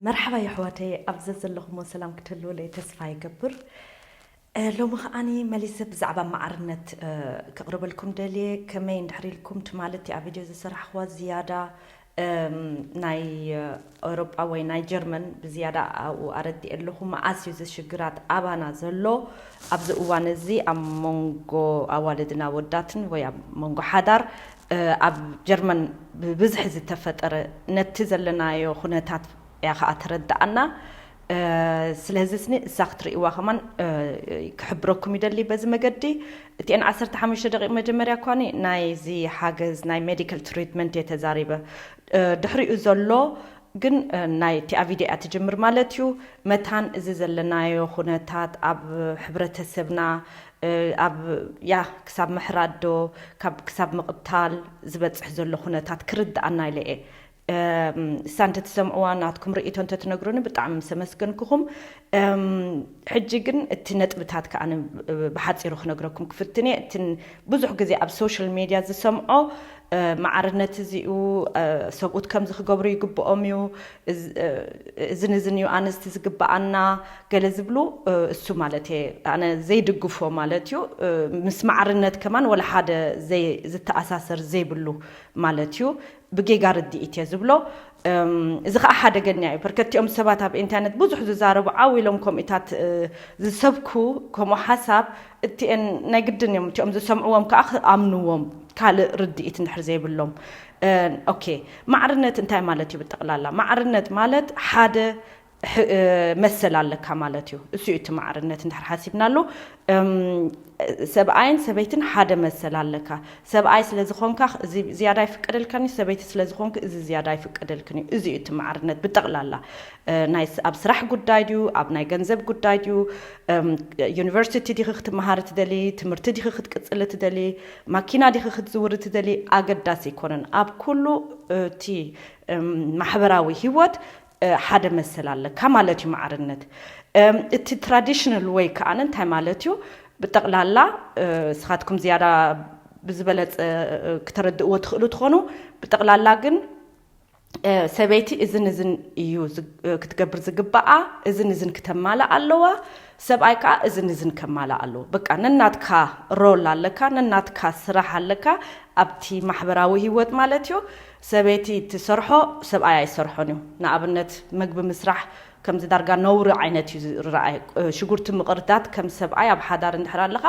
መርሓባ የሕዋተይ፣ ኣብ ዘዘለኹሞ ሰላም ክትህልውለይ ተስፋ ይገብር። እ፣ ሎሚ ከዓኒ መሊሰ ብዛዕባ ማዕርነት፣ እ፣ ክቕርበልኩም ደልየ። ከመይ እንድሕር ኢልኩም፣ ትማሊ እቲኣ ቪድዮ ዝሰራሕኽዋ ዝያዳ፣ እም፣ ናይ፣ እ፣ ኣውሮጳ ወይ ናይ ጀርመን ብዝያዳ ኣብኡ ኣረዲኤ ኣለኹ። መዓስ እዩ እዚ ሽግራት ኣባና ዘሎ? ኣብዚ እዋን እዚ ኣብ መንጎ ኣዋልድን ኣወዳትን ወይ ኣብ መንጎ ሓዳር፣ እ፣ ኣብ ጀርመን ብብዝሒ ዝተፈጠረ፣ ነቲ ዘለናዮ ኩነታት እያ ከኣ ተረድኣና። እ፣ ስለዚ ስኒ እሳ ክትርእይዋ ከማን፣ እ፣ ክሕብረኩም ይደሊ በዚ መገዲ። እቲአን ዓሰርተ ሓሙሽተ ደቂቕ መጀመርያ እኳኒ ናይዚ ሓገዝ ናይ ሜዲካል ትሪትመንት እየ ተዛሪበ። እ፣ ድሕሪኡ ዘሎ ግን፣ እ፣ ናይ እቲ ኣብ ቪድዮ እያ ትጅምር ማለት እዩ። መታን እዚ ዘለናዮ ኩነታት ኣብ ሕብረተሰብና፣ እ፣ ኣብ፣ ያ፣ ክሳብ ምሕራድ ዶ፣ ካብ ክሳብ ምቕታል ዝበጽሕ ዘሎ ኩነታት ክርድኣና ኢለ እየ። እም፣ እሳ እንተትሰምዕዋ፣ ናትኩም ርእይቶ እንተትነግሩኒ ብጣዕሚ ምስ ኣመስገንኩኹም። እም፣ ሕጂ ግን እቲ ነጥብታት ከኣ ን-፣ ብሓጺሩ ክነግረኩም ክፍትን እየ። እቲ ን-፣ ብዙሕ ግዜ ኣብ ሶሻል ሜድያ ዝሰምዖ፣ እ፣ ማዕርነት እዚኡ፣ እ፣ ሰብኡት ከምዚ ክገብሩ ይግብኦም እዩ፣ እዚ፣ እ፣ እዝን እዝን እዩ ኣንስቲ ዝግብኣና፣ ገለ ዝብሉ፣ እ፣ እሱ ማለት እየ ኣነ ዘይድግፎ ማለት እዩ። እ፣ ምስ ማዕርነት ከማን ወላ ሓደ ዘይ-፣ ዝተኣሳሰር ዘይብሉ ማለት እዩ። ብጌጋ ርድኢት እየ ዝብሎ። እም፣ እዚ ኸዓ ሓደገኛ እዩ። በርከቲኦም ሰባት ኣብ ኢንተርነት ብዙሕ ዝዛረቡ፣ ዓው ኢሎም ከምኡታት፣ እ፣ ዝሰብኩ፣ ከምኡ ሓሳብ፣ እቲአን ናይ ግድን እዮም፣ እቲኦም ዝሰምዕዎም ከኣ ክኣምንዎም፣ ካልእ ርድኢት እንድሕር ዘይብሎም። እ፣ ኦኬ፣ ማዕርነት እንታይ ማለት እዩ ብጠቕላላ? ማዕርነት ማለት ሓደ ሕ-፣ እ፣ መሰል ኣለካ ማለት እዩ። እሱ እዩ እቲ ማዕርነት እንድሕር ሓሲብናሉ። እም፣ ሰብኣይን ሰበይትን ሓደ መሰል ኣለካ። ሰብኣይ ስለ ዝኾንካ እዚ ዝያዳ ይፍቀደልካን እዩ፣ ሰበይቲ ስለ ዝኾንክ እዚ ዝያዳ ይፍቀደልክን እዩ። እዚ እዩ እቲ ማዕርነት ብጠቕላላ። እ፣ ናይ ስ-፣ ኣብ ስራሕ ጉዳይ ድዩ፣ ኣብ ናይ ገንዘብ ጉዳይ ድዩ፣ እም፣ ዩኒቨርሲቲ ዲኺ ክትመሃር ትደሊ፣ ትምህርቲ ዲኺ ክትቅጽል ትደሊ፣ ማኪና ዲኺ ክትዝውር ትደሊ፣ ኣገዳሲ ኣይኮነን። ኣብ ኩሉ እቲ፣ እም፣ ማሕበራዊ ህይወት፣ እ፣ ሓደ መሰል ኣለካ ማለት እዩ ማዕርነት። እም፣ እቲ ትራዲሽናል ወይ ከኣ እንታይ ማለት እዩ? ብጠቕላላ፣ እ፣ ስኻትኩም ዝያዳ ብዝበለጸ፣ እ፣ ክተረድእዎ ትኽእሉ ትኾኑ። ብጠቕላላ ግን፣ እ፣ ሰበይቲ እዝን እዝን እዩ ዝግ-፣ እ፣ ክትገብር ዝግባኣ፣ እዝን እዝን ክተማልእ ኣለዋ። ሰብኣይ ከኣ እዝን እዝን ከማልእ ኣለዎ። በቃ ነናትካ ሮል ኣለካ፣ ነናትካ ስራሕ ኣለካ። ኣብቲ ማሕበራዊ ህይወት ማለት እዩ። ሰበይቲ ትሰርሖ፣ ሰብኣይ ኣይሰርሖን እዩ። ንኣብነት መግቢ ምስራሕ ከምዚ ዳርጋ ነውሪ ዓይነት እዩ ዝረኣይ። እ፣ ሽጉርቲ ምቕርዳድ ከም ሰብኣይ ኣብ ሓዳር እንድሕር ኣለኻ፣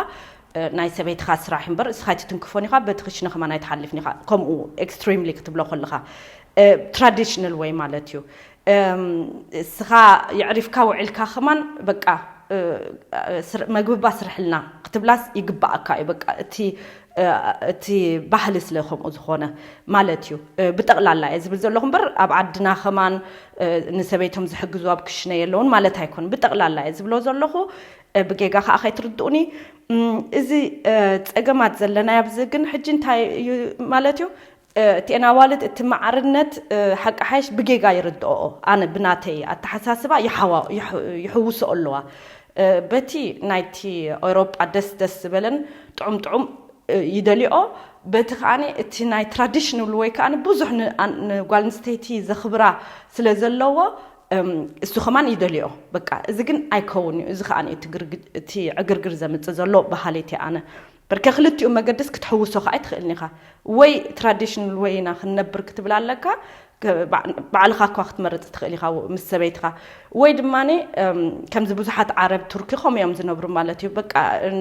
እ፣ ናይ ሰበይትኻ ስራሕ እምበር እስኻ ኣይትትንክፎን ኢኻ፣ በቲ ክሽነ ከማን ኣይትሓልፍን ኢኻ። ከምኡ ኤክስትሪምሊ ክትብሎ ከለኻ፣ እ፣ ትራዲሽናል ወይ ማለት እዩ። እም፣ እስኻ የዕሪፍካ ውዒልካ ከማን በቃ፣ እ፣ ስር-፣ መግብባ ስርሕልና ክትብላስ ይግባኣካ እዩ። በቃ እቲ፣ እ፣ እቲ ባህሊ ስለ ከምኡ ዝኾነ ማለት እዩ። እ፣ ብጠቕላላ እየ ዝብል ዘለኹ እምበር ኣብ ዓድና ከማን፣ እ፣ ንሰበይቶም ዝሕግዙ ኣብ ክሽነ የለውን ማለት ኣይኮን። ብጠቕላላ እየ ዝብሎ ዘለኹ። እ፣ ብጌጋ ከኣ ከይትርድኡኒ። እም፣ እዚ፣ እ፣ ጸገማት ዘለናዮ ኣብዚ ግን ሕጂ እንታይ እዩ ማለት እዩ? እ፣ እቲአን ኣዋልድ እቲ ማዕርነት፣ እ፣ ሓቂ ሓይሽ ብጌጋ ይርድኦኦ። ኣነ ብናተይ ኣተሓሳስባ ይሓዋ-፣ ይሕ-፣ ይሕውስኦ ኣለዋ። እ፣ በቲ ናይቲ ኤውሮጳ ደስ ደስ ዝበለን ጥዑም ጥዑም፣ እ፣ ይደልኦ። በቲ ከኣኒ እቲ ናይ ትራዲሽናል ወይ ከኣኒ ብዙሕ ን-፣ ኣን-፣ ንጓል ኣንስተይቲ ዘኽብራ ስለ ዘለዎ፣ እም፣ እሱ ከማን ይደልዮ። በቃ፣ እዚ ግን ኣይከውን እዩ። እዚ ከኣ እቲ ግርግ-፣ እቲ ዕግርግር ዘምጽእ ዘሎ በሃሊት እየ ኣነ። በርከ ክልቲኡ መገድስ ክትሕውሶ ከኣ ኣይትኽእልን ኢኻ። ወይ ትራዲሽናል ወይ ኢና ክንነብር ክትብል ኣለካ፣ ከ-፣ ባዕ-፣ ባዕልኻ እኳ ክትመርጽ ትኽእል ኢኻ ምስ ሰበይትኻ። ወይ ድማኒ፣ እም፣ ከምዚ ብዙሓት ዓረብ፣ ቱርኪ ከምኡ እዮም ዝነብሩ ማለት እዩ። በቃ፣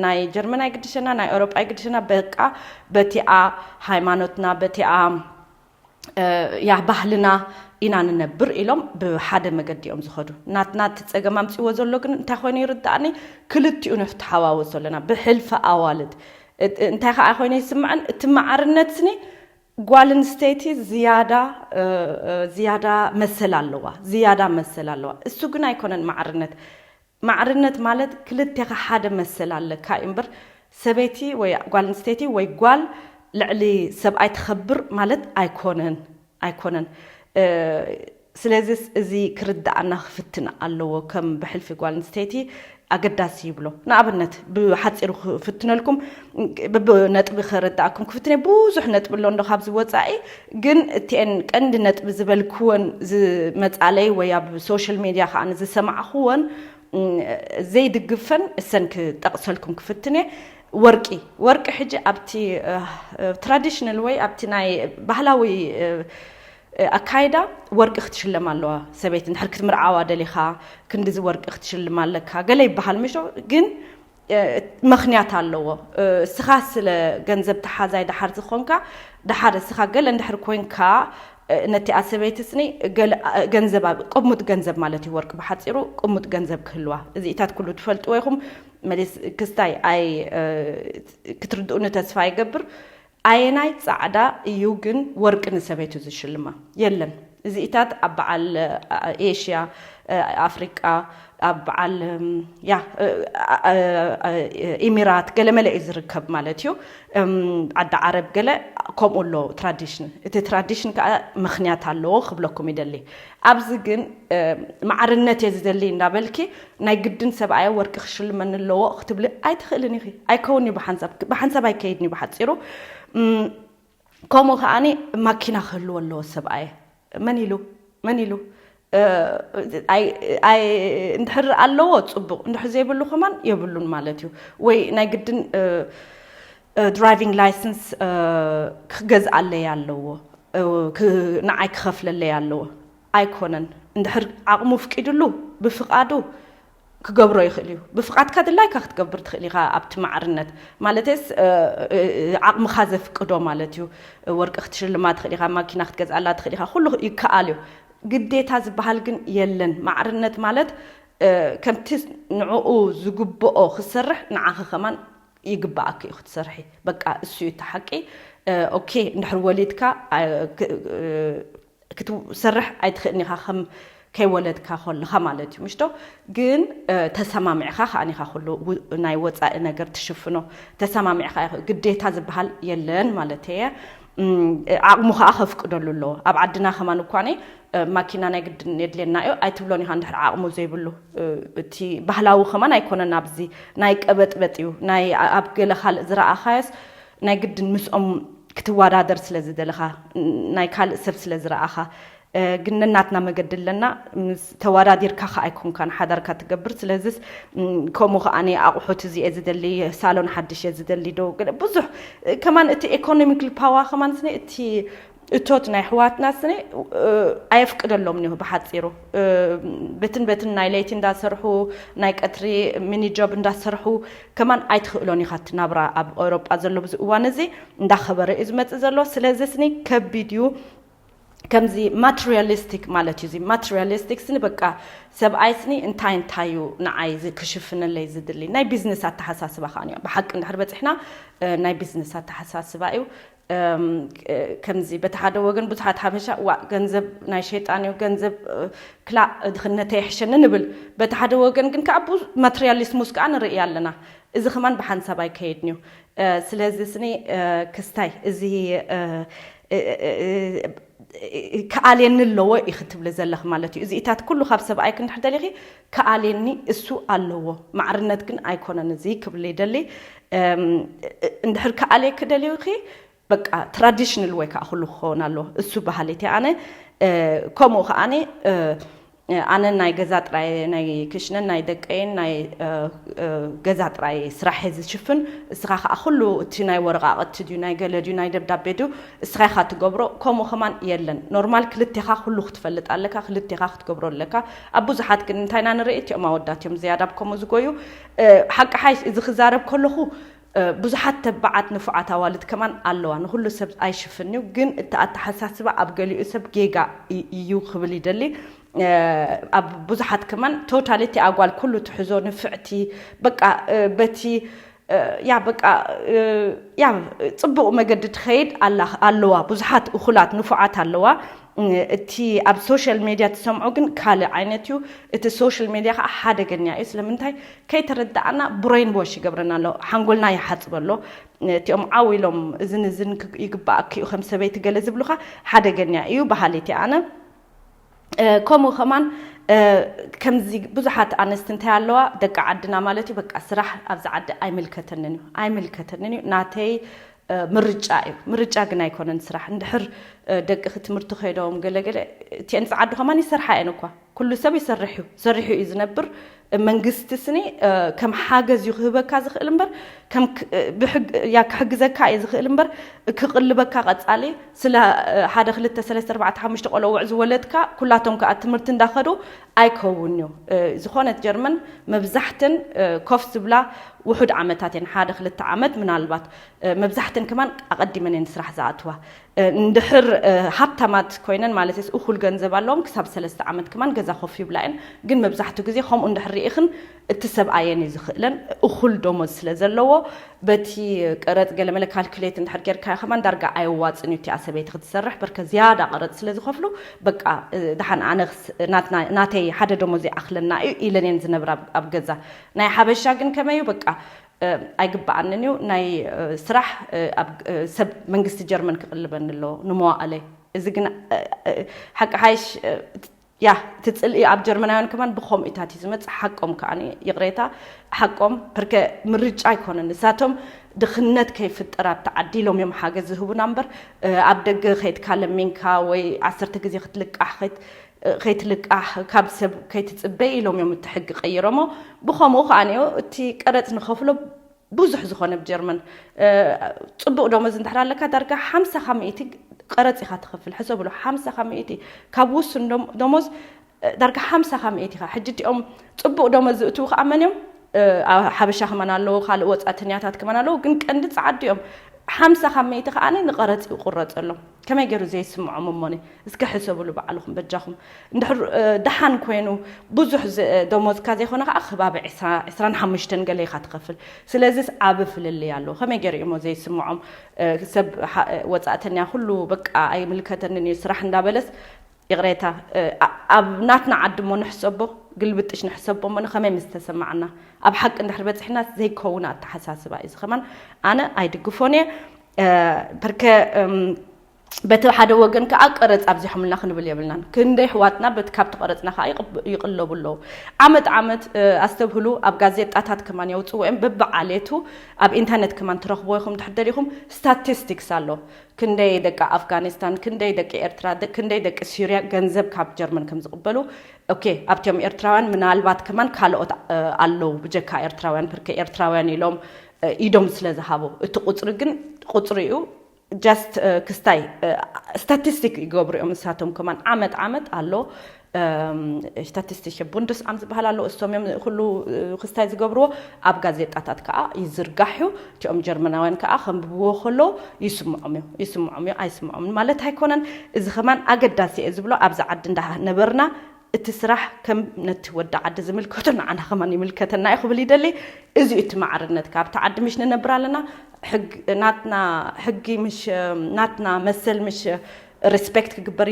ናይ ጀርመን ኣይግድሸና፣ ናይ ኤውሮጳ ኣይግድሸና፣ በቃ፣ በቲኣ ሃይማኖትና፣ በቲኣ እ፣ ያ ባህልና ኢና ንነብር ኢሎም ብሓደ መገዲ እዮም ዝኸዱ። ናትና እቲ ጸገም ኣምጺዎ ዘሎ ግን እንታይ ኮይኑ ይርድኣኒ? ክልቲኡ ንተሓዋወሶ ኣለና ብሕልፊ ኣዋልድ። እት-፣ እንታይ ከኣ ኮይኑ ይስምዐን? እቲ ማዕርነት ስኒ ጓል ኣንስተይቲ ዝያዳ፣ እ፣ እ፣ ዝያዳ መሰል ኣለዋ። ዝያዳ መሰል ኣለዋ። እሱ ግን ኣይኮነን ማዕርነት። ማዕርነት ማለት ክልቴኻ ሓደ መሰል ኣለካ እዩ እምበር፣ ሰበይቲ ወይ ጓል ኣንስተይቲ ወይ ጓል ልዕሊ ሰብኣይ ትኸብር ማለት ኣይኮነን፣ ኣይኮነን። እ፣ ስለዚስ እዚ ክርዳኣና ክፍትን ኣለዎ። ከም ብሕልፊ ጓል ኣንስተይቲ ኣገዳሲ ይብሎ። ንኣብነት ብሓፂሩ ክፍትነልኩም፣ ብነጥቢ ክርዳኣኩም ክፍትነ። ብዙሕ ነጥቢ ኣሎ እንዶ ካብዚ ወፃኢ፣ ግን እቲአን ቀንዲ ነጥቢ ዝበልክወን ዝመፃለይ ወይ ኣብ ሶሻል ሜድያ ከዓ ዝሰማዕክወን ዘይድግፈን እሰን ክጠቕሰልኩም ክፍትነ። ወርቂ ወርቂ ሕጂ ኣብቲ ትራዲሽናል ወይ ኣብቲ ናይ ባህላዊ ኣካይዳ ወርቂ ክትሽለም ኣለዋ። ሰበይቲ እንድሕር ክትምርዓዋ ደሊኻ ክንዲዚ ወርቂ ክትሽልም ኣለካ ገለ ይበሃል ምሾ። ግን ምኽንያት ኣለዎ። እስኻ ስለ ገንዘብ ተሓዛይ ደሓር ዝኾንካ፣ ደሓር እስኻ ገለ እንድሕር ኮንካ፣ ነቲኣ ሰበይቲ ስኒ ገለ ገንዘብ ኣብ ቅሙጥ ገንዘብ ማለት እዩ። ወርቂ ብሓፂሩ ቅሙጥ ገንዘብ ክህልዋ፣ እዚኢታት ኩሉ ትፈልጥዎ ኢኹም። መሊስ ክስታይ ኣይ ክትርድኡኒ ተስፋ ይገብር። ኣየናይ ፃዕዳ እዩ ግን ወርቂ ንሰበይቱ ዝሽልማ? የለን። እዚኢታት ኣብ በዓል ኤሽያ፣ ኣፍሪቃ፣ ኣብ በዓል ያ ኢሚራት ገለመለ እዩ ዝርከብ ማለት እዩ። ዓዲ ዓረብ ገለ ከምኡ ኣሎ ትራዲሽን። እቲ ትራዲሽን ከዓ ምኽንያት ኣለዎ ክብለኩም ይደሊ። ኣብዚ ግን ማዕርነት እየ ዝደሊ እንዳበልኪ ናይ ግድን ሰብኣየ ወርቂ ክሽልመኒ ኣለዎ ክትብሊ ኣይትኽእልን ኢኺ። ኣይከውን እዩ ብሓንሳብ ብሓንሳብ ኣይከይድን እዩ ብሓፂሩ። ከምኡ ከዓኒ ማኪና ክህልዎ ኣለዎ ሰብኣየ። መን ኢሉ መን ኢሉ? እንድሕር ኣለዎ ፅቡቕ፣ እንድሕር ዘይብሉ ከማን የብሉን ማለት እዩ። ወይ ናይ ግድን ድራይቪንግ ላይሰንስ ክገዝኣለይ ኣለዎ፣ ንዓይ ክኸፍለለይ ኣለዎ። ኣይኮነን። እንድሕር ዓቕሙ ፍቂድሉ ብፍቓዱ ክገብሮ ይኽእል እዩ። ብፍቓድካ ድላይካ ክትገብር ትኽእል ኢኻ ኣብቲ ማዕርነት። ማለትስ ዓቕምኻ ዘፍቅዶ ማለት እዩ። ወርቂ ክትሽልማ ትኽእል ኢኻ፣ ማኪና ክትገዝኣላ ትኽእል ኢኻ፣ ኩሉ ይከኣል እዩ። ግዴታ ዝበሃል ግን የለን። ማዕርነት ማለት ከምቲ ንዕኡ ዝግብኦ ክሰርሕ ንዓኺ ከማን ይግባኣኪ እዩ ክትሰርሒ። በቃ እሱ እዩ እቲ ሓቂ። ኦኬ፣ እንድሕር ወሊድካ ክትሰርሕ ኣይትኽእልን ኢኻ ከም ከይወለድካ ከለኻ ማለት እዩ ምሽቶ። ግን ተሰማሚዕካ ከዓኒኻ ኩሉ ናይ ወፃኢ ነገር ትሽፍኖ። ተሰማሚዕካ ግዴታ ዝበሃል የለን ማለት እየ። ዓቕሙ ከዓ ከፍቅደሉ ኣለዎ። ኣብ ዓድና ከማን እኳ ማኪና ናይ ግድን የድልየና እዩ ኣይትብሎን ኢኻ እንድሕር ዓቕሙ ዘይብሉ። እቲ ባህላዊ ከማን ኣይኮነን። ኣብዚ ናይ ቀበጥበጥ እዩ። ናይ ኣብ ገለ ካልእ ዝረኣኻዮስ ናይ ግድን ምስኦም ክትወዳደር ስለ ዝደለኻ፣ ናይ ካልእ ሰብ ስለ ዝረኣኻ። ግን ነናትና መገዲ ኣለና። ምስ ተወዳዲርካ ከ ኣይኮንካን ሓዳርካ ትገብር። ስለዚስ ከምኡ ከዓኒ ኣቑሑት እዚ እየ ዝደሊ፣ ሳሎን ሓድሽ እየ ዝደሊ ዶ ገለ ብዙሕ። ከማን እቲ ኢኮኖሚካል ፓዋ ከማን ስኒ እቲ እቶት ናይ ኣሕዋትና ስኒ ኣየፍቅደሎም እኒሆ ብሓፂሩ። በትን በትን ናይ ለይቲ እንዳሰርሑ ናይ ቀትሪ ሚኒ ጆብ እንዳሰርሑ ከማን ኣይትኽእሎን ኢኻ። እቲ ናብራ ኣብ ኤውሮጳ ዘሎ ብዚ እዋን እዚ እንዳኸበረ እዩ ዝመፅእ ዘሎ። ስለዚ ስኒ ከቢድ እዩ። ከምዚ ማትሪያሊስቲክ ማለት እዩ። እዚ ማትሪያሊስቲክ ስኒ በቃ ሰብኣይ ስኒ እንታይ እንታይ እዩ ንዓይ ክሽፍነለይ ዝድሊ? ናይ ቢዝነስ ኣተሓሳስባ ከዓ ብሓቂ እንድሕር በፂሕና ናይ ቢዝነስ ኣተሓሳስባ እዩ። ከምዚ በቲ ሓደ ወገን ብዙሓት ሓበሻ ዋ ገንዘብ ናይ ሸይጣን እዩ፣ ገንዘብ ክላእ ድኽነተይ ይሕሸኒ ንብል። በቲ ሓደ ወገን ግን ከዓ ማትሪያሊስሙስ ከዓ ንርኢ ኣለና። እዚ ከማን ብሓንሳብ ኣይከይድን እዩ። ስለዚ ስኒ ክስታይ እዚ ክኣልየኒ ኣለዎ ኢኺ ትብሊ ዘለኺ ማለት እዩ። እዚኢታት ኩሉ ካብ ሰብኣይኪ እንድሕር ደሊኺ ክኣልየኒ እሱ ኣለዎ። ማዕርነት ግን ኣይኮነን እዚ ክብል ይደሊ። እንድሕር ክኣልየኪ ደሊኺ በቃ ትራዲሽናል ወይ ከዓ ኩሉ ክኸውን ኣለዎ። እሱ ባህሊ እቲ ኣነ ከምኡ ከዓኒ ኣነ ናይ ገዛ ጥራይ ናይ ክሽነን ናይ ደቀይን ናይ ገዛ ጥራይ ስራሕ ዝሽፍን፣ እስኻ ከዓ ኩሉ እቲ ናይ ወረቃቅቲ ድዩ ናይ ገለ ድዩ ናይ ደብዳቤ ድዩ እስኻ ኢኻ ትገብሮ። ከምኡ ከማን የለን። ኖርማል ክልቴኻ ኩሉ ክትፈልጥ ኣለካ፣ ክልቴኻ ክትገብሮ ኣለካ። ኣብ ብዙሓት ግን እንታይና ንርኢ እቲኦም ኣወዳት እዮም ዝያዳ ኣብ ከምኡ ዝጎዩ። ሓቂ ሓይሽ እዚ ክዛረብ ከለኹ ብዙሓት ተባዓት ንፉዓት ኣዋልድ ከማን ኣለዋ። ንኹሉ ሰብ ኣይሽፍን እዩ፣ ግን እቲ ኣተሓሳስባ ኣብ ገሊኡ ሰብ ጌጋ እዩ ክብል ይደሊ። ኣብ ብዙሓት ከማን ቶታሊ እቲ ኣጓል ኩሉ ትሕዞ ንፍዕቲ በቃ በቲ ያ በቃ ያ ፅቡቕ መገዲ ትኸይድ ኣለዋ። ብዙሓት እኹላት ንፉዓት ኣለዋ። እቲ ኣብ ሶሻል ሜድያ ትሰምዖ ግን ካልእ ዓይነት እዩ። እቲ ሶሻል ሜድያ ከዓ ሓደገኛ እዩ። ስለምንታይ ከይተረዳኣና ብሬን ዎሽ ይገብረና ኣሎ፣ ሓንጎልና ይሓፅበ ኣሎ። እቲኦም ዓው ኢሎም እዝን እዝን ይግባኣኪ እዩ ከም ሰበይቲ ገለ ዝብሉኻ ሓደገኛ እዩ በሃሊት ኣነ። ከምኡ ከማን ከምዚ ብዙሓት ኣንስቲ እንታይ ኣለዋ፣ ደቂ ዓድና ማለት እዩ፣ በቃ ስራሕ ኣብዚ ዓዲ ኣይምልከተንን እዩ፣ ኣይምልከተንን እዩ፣ ናተይ ምርጫ እዩ። ምርጫ ግን ኣይኮነን ስራሕ። እንድሕር ደቅኺ ትምህርቲ ከይዶም ገለገለ፣ እቲአን ፃዓዱ ከማን ይሰርሓ እየን እኳ። ኩሉ ሰብ ይሰርሕ እዩ፣ ሰሪሑ እዩ ዝነብር። መንግስቲ ስኒ ከም ሓገዝ እዩ ክህበካ ዝኽእል እምበር፣ ከም ክ- ብሕግ- ያ ክሕግዘካ እዩ ዝኽእል እምበር፣ ክቕልበካ ቀፃሊ ስለ ሓደ ክልተ ሰለስተ ኣርባዕተ ሓሙሽተ ቆልዑ ውዕ ዝወለድካ ኩላቶም ከዓ ትምህርቲ እንዳኸዱ ኣይከውን እዩ። ዝኾነት ጀርመን መብዛሕትን ኮፍ ዝብላ ውሑድ ዓመታት እየን፣ ሓደ ክልተ ዓመት ምናልባት። መብዛሕትን ከማን ኣቐዲመን እየን ስራሕ ዝኣትዋ። እንድሕር ሃብታማት ኮይነን ማለት እኩል ገንዘብ ኣለዎም፣ ክሳብ ሰለስተ ዓመት ከማን ገዛ ኮፍ ይብላ እየን። ግን መብዛሕትኡ ግዜ ከምኡ እንድሕር ርኢኽን፣ እቲ ሰብኣየን እዩ ዝኽእለን፣ እኩል ደሞዝ ስለ ዘለዎ። በቲ ቀረፅ ገለመለ ካልኩሌት እንድሕር ጌርካዮ ከማን ዳርጋ ኣየዋፅን እዩ እቲኣ ሰበይቲ ክትሰርሕ፣ በርከ ዝያዳ ቀረፅ ስለ ዝኸፍሉ። በቃ ደሓን ኣነ ናተይ ሓደ ደሞዝ ይኣኽለና እዩ ኢለን እየን ዝነብራ ኣብ ገዛ። ናይ ሓበሻ ግን ከመይ እዩ? በቃ ኣይግበኣንን እዩ ናይ ስራሕ ኣብ ሰብ መንግስቲ ጀርመን ክቕልበኒ ኣለዎ ንመዋእለይ። እዚ ግን ሓቂ ሓይሽ ያ እቲ ፅልኢ ኣብ ጀርመናውያን ከማን ብኸምኡታት እዩ ዝመፅእ። ሓቆም ከኣ ይቕሬታ፣ ሓቆም። ፐርከ ምርጫ ኣይኮነን። ንሳቶም ድኽነት ከይፍጠር ኣብቲ ዓዲ ኢሎም እዮም ሓገዝ ዝህቡና እምበር፣ ኣብ ደገ ከይድካ ለሚንካ ወይ ዓሰርተ ግዜ ክትልቃሕ ከይትልቃሕ ካብ ሰብ ከይትፅበይ ኢሎም እዮም እቲ ሕጊ ቀይሮሞ። ብኸምኡ ከኣ እቲ ቀረፅ ንኸፍሎ ብዙሕ ዝኾነ ብጀርመን ፅቡቕ ደሞዝ እንድሕር ኣለካ ዳርጋ ሓምሳ ካብ ሚእቲ ቀረፅ ኢኻ ትኸፍል። ሕሰብሉ፣ ሓምሳ ካብ ሚእቲ ካብ ውሱን ደሞዝ ዳርጋ ሓምሳ ካብ ሚእቲ ኢኻ። ሕጂ እቲኦም ፅቡቕ ደሞዝ ዝእትዉ ከዓ መን እዮም? ሓበሻ ከማን ኣለዉ፣ ካልእ ወፃእተኛታት ከማን ኣለዉ፣ ግን ቀንዲ ፀዓዱ እዮም። ሓምሳ ካብ ሚእቲ ከዓ ንቐረፅ ይቁረፀሎም። ከመይ ገይሩ ዘይስምዖም እሞኒ? እስከ ሕሰብሉ ባዕልኹም በጃኹም። እንድሕር ደሓን ኮይኑ ብዙሕ ደሞዝካ ዘይኮነ ከዓ ከባቢ ዕስራን ሓሙሽተን ገለ ኢኻ ትኸፍል። ስለዚስ ዓቢ ፍልልይ ኣለዎ። ከመይ ገይሩ እሞ ዘይስምዖም? ሰብ ወፃእተኛ ኩሉ በቃ ኣይምልከተንን እዩ ስራሕ እንዳበለስ፣ ይቕሬታ፣ ኣብ ናትና ዓዲ እሞ ንሕሰቦ፣ ግልብጥሽ ንሕሰቦ እሞ ንኸመይ ምስ ተሰማዓና፣ ኣብ ሓቂ እንድሕር በፂሕና ዘይከውን ኣተሓሳስባ እዩ። እዚ ከማን ኣነ ኣይድግፎን እየ። ፐርከ በቲ ሓደ ወገን ከዓ ቀረፅ ኣብዚሖምልና ክንብል የብልናን። ክንደይ ኣሕዋትና በቲ ካብቲ ቀረፅና ከዓ ይቕብ- ይቕለቡ ኣለዉ። ዓመት ዓመት ኣስተብህሉ፣ ኣብ ጋዜጣታት ከማን የውፅዎ እዮም። በብዓሌቱ ኣብ ኢንተርኔት ከማን ትረኽብዎ ኢኹም ድሕር ደሊኹም። ስታቲስቲክስ ኣሎ፣ ክንደይ ደቂ ኣፍጋኒስታን፣ ክንደይ ደቂ ኤርትራ፣ ክንደይ ደቂ ሲርያ ገንዘብ ካብ ጀርመን ከም ዝቕበሉ። ኦኬ፣ ኣብቲኦም ኤርትራውያን ምናልባት ከማን ካልኦት ኣለዉ ብጀካ ኤርትራውያን፣ ፐርከ ኤርትራውያን ኢሎም ኢዶም ስለ ዝሃቡ። እቲ ቁፅሪ ግን ቁፅሪ እዩ። ጃስት ክስታይ ስታቲስቲክ ይገብሩ እዮም ንሳቶም ከማን። ዓመት ዓመት ኣሎ ስታቲስቲክ ቡንድስ ኣም ዝበሃል ኣሎ። እሶም እዮም ኩሉ ክስታይ ዝገብርዎ። ኣብ ጋዜጣታት ከዓ ይዝርጋሕ እዩ። እቲኦም ጀርመናውያን ከዓ ከንብብዎ ከሎ ይስምዖም እዩ፣ ይስምዖም እዩ፣ ኣይስምዖምን ማለት ኣይኮነን። እዚ ከማን ኣገዳሲ እየ ዝብሎ፣ ኣብዚ ዓዲ እንዳነበርና እቲ ስራሕ ከም ነቲ ወዲ ዓዲ ዝምልከቶ ንዓና ከማን ይምልከተና እዩ ክብል ይደሊ። እዚ እዩ እቲ ማዕርነት። ካብቲ ዓዲ ምሽ ንነብር ኣለና፣ ናትና ሕጊ ምሽ፣ ናትና መሰል ምሽ ሪስፔክት ክግበር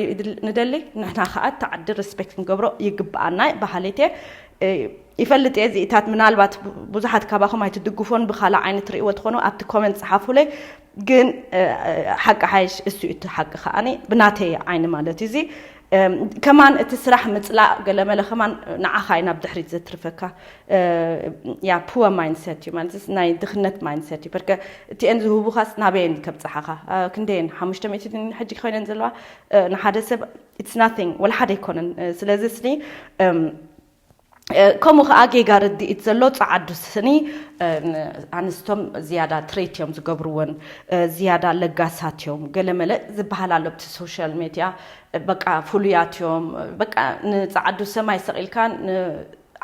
ንደሊ። ንሕና ከዓ እቲ ዓዲ ሪስፔክት ክንገብሮ ይግብኣና ባህሊት እየ። ይፈልጥ እየ እዚኢታት ምናልባት ብዙሓት ካባኹም ኣይትድግፎን ብካልእ ዓይነት ርእይዎ ትኾኑ ኣብቲ ኮመንት ፀሓፉለይ። ግን ሓቂ ሓይሽ እሱ እቲ ሓቂ ከዓኒ ብናተይ ዓይኒ ማለት እዩ። እዚ ከማን እቲ ስራሕ ምፅላእ ገለመለ ከማን ንዓኻ እዩ ናብ ድሕሪት ዘትርፈካ። ያ ፑወር ማይንድሰት እዩ ማለት ናይ ድኽነት ማይንድሰት እዩ። በርከ እቲአን ዝህቡኻስ ናበየን ከብፅሓኻ? ክንደየን ሓሙሽተ ሚእቲ ሕጂ ኮይነን ዘለዋ ንሓደ ሰብ ኢትስ ናቲንግ ወላ ሓደ ኣይኮነን። ስለዚ ስኒ ከምኡ ከዓ ጌጋ ርድኢት ዘሎ ፀዓዱ ስኒ ኣንስቶም ዝያዳ ትሬት እዮም ዝገብርዎን ዝያዳ ለጋሳት እዮም ገለመለ ዝበሃል ኣሎ ብቲ ሶሻል ሜድያ። በቃ ፍሉያት እዮም። በቃ ንፀዓዱ ሰማይ ሰቒልካ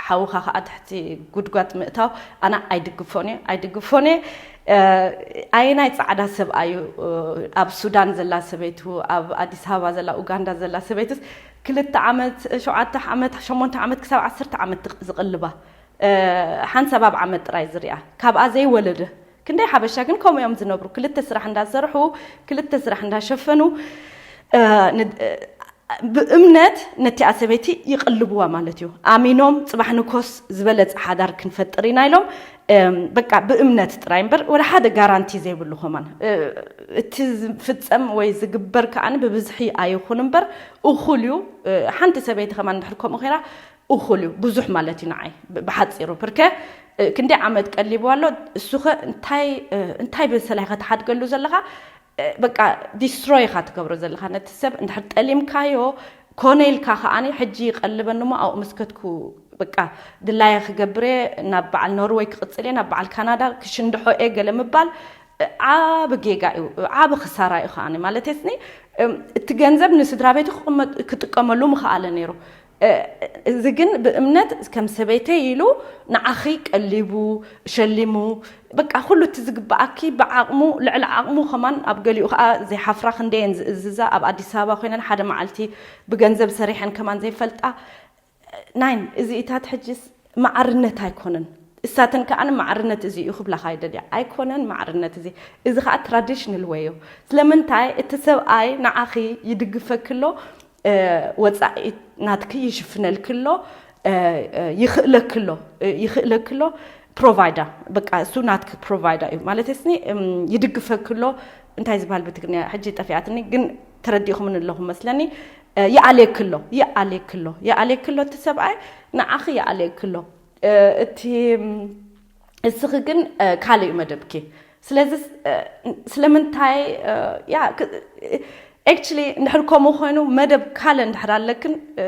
ሓውኻ ከዓ ትሕቲ ጉድጓድ ምእታው ኣነ ኣይድግፎን እየ፣ ኣይድግፎን እየ። ኣየናይ ፃዕዳ ሰብኣዩ ኣብ ሱዳን ዘላ ሰበይቱ፣ ኣብ ኣዲስ ኣበባ ዘላ ኡጋንዳ ዘላ ሰበይቱስ ክልተ ዓመት ሸውዓተ ዓመት ሸሞንተ ዓመት ክሳብ ዓሰርተ ዓመት ዝቕልባ ሓንሳብ ኣብ ዓመት ጥራይ ዝሪኣ ካብኣ ዘይወለደ ክንደይ ሓበሻ ግን ከምኡ እዮም ዝነብሩ። ክልተ ስራሕ እንዳሰርሑ ክልተ ስራሕ እንዳሸፈኑ ብእምነት ነቲኣ ሰበይቲ ይቕልብዋ ማለት እዩ። ኣሚኖም ጽባሕ ንኮስ ዝበለጸ ሓዳር ክንፈጥር ኢና ኢሎም፣ እም፣ በቃ ብእምነት ጥራይ እምበር ወደ ሓደ ጋራንቲ ዘይብሉ ከማን፣ እ፣ እቲ ዝፍጸም ወይ ዝግበር ከኣን ብብዝሒ ኣይኹን እምበር እኹል እዩ። እ፣ ሓንቲ ሰበይቲ ከማን እንድሕር ከምኡ ኸይራ እኹል እዩ፣ ብዙሕ ማለት እዩ ንዓይ ብ-፣ ብሓጺሩ። ብርከ፣ እ፣ ክንደይ ዓመት ቀሊቡ ኣሎ፣ እሱ ኸ እንታይ፣ እ፣ እንታይ በሰላይ ኸ ትሓድገሉ ዘለኻ? እ፣ በቃ ዲስትሮይ ኢኻ ትገብሮ ዘለኻ ነቲ ሰብ። እንድሕር ጠሊምካዮ፣ ኮነ ኢልካ ከኣኒ ሕጂ ይቐልበኒ እሞ ኣብኡ ምስ ከድኩ በቃ ድላየ ክገብር እየ፣ ናብ በዓል ኖርወይ ክቕጽል እየ፣ ናብ በዓል ካናዳ ክሽንድሖ እየ ገለ ምባል፣ እ፣ ዓቢ ጌጋ እዩ፣ ዓቢ ክሳራ እዩ ከኣኒ። ማለት የስኒ፣ እም፣ እቲ ገንዘብ ንስድራ ቤቱ ክቕመጥ-፣ ክጥቀመሉ ምኽኣለ ነይሩ። እ፣ እዚ ግን ብእምነት ከም ሰበይተይ ኢሉ ንዓኺ ቀሊቡ፣ ሸሊሙ፣ በቃ ኩሉ እቲ ዝግብኣኪ ብዓቕሙ፣ ልዕሊ ዓቕሙ ከማን ኣብ ገሊኡ ከኣ ዘይሓፍራ ክንደየን ዝእዝዛ ኣብ ኣዲስ ኣበባ ኮይነን ሓደ መዓልቲ ብገንዘብ ሰሪሐን ከማን ዘይፈልጣ። ናይን እዚኢታት ሕጅስ ማዕርነት ኣይኮነን። እሳተን ከኣ ማዕርነት እዚ እዩ ክብላኻ ይደልያ። ኣይኮነን ማዕርነት እዚ። እዚ ከኣ ትራዲሽናል ወይ እዩ። ስለምንታይ እቲ ሰብኣይ ንዓኺ ይድግፈኪ ኣሎ፣ እ፣ ወጻኢ ናትኪ ይሽፍነልኪ ኣሎ፣ እ፣ እ፣ ይኽእለኪ ኣሎ፣ እ፣ ይኽእለኪ ኣሎ፣ ፕሮቫይዳ፣ በቃ እሱ ናትኪ ፕሮቫይዳ እዩ። ማለት ስኒ፣ እም፣ ይድግፈኪ ኣሎ፣ እንታይ ዝበሃል ብትግርኛ ሕጂ ጠፊኣትኒ፣ ግን ተረዲእኹምኒ ኣለኹም መስለኒ። እ፣ ይኣልየኪ ኣሎ፣ ይኣልየኪ ኣሎ፣ ይኣልየኪ ኣሎ፣ እቲ ሰብኣይ ንዓኺ ይኣልየኪ ኣሎ። እ፣ እቲ፣ እም፣ እስኺ ግን፣ እ፣ ካልእ እዩ መደብኪ። ስለዚ፣ እ፣ ስለምንታይ፣ እ፣ ያ፣ ክ-፣ actually እንድሕር ከምኡ ኮይኑ መደብ ካልእ እንድሕር ኣለክን፣ እ፣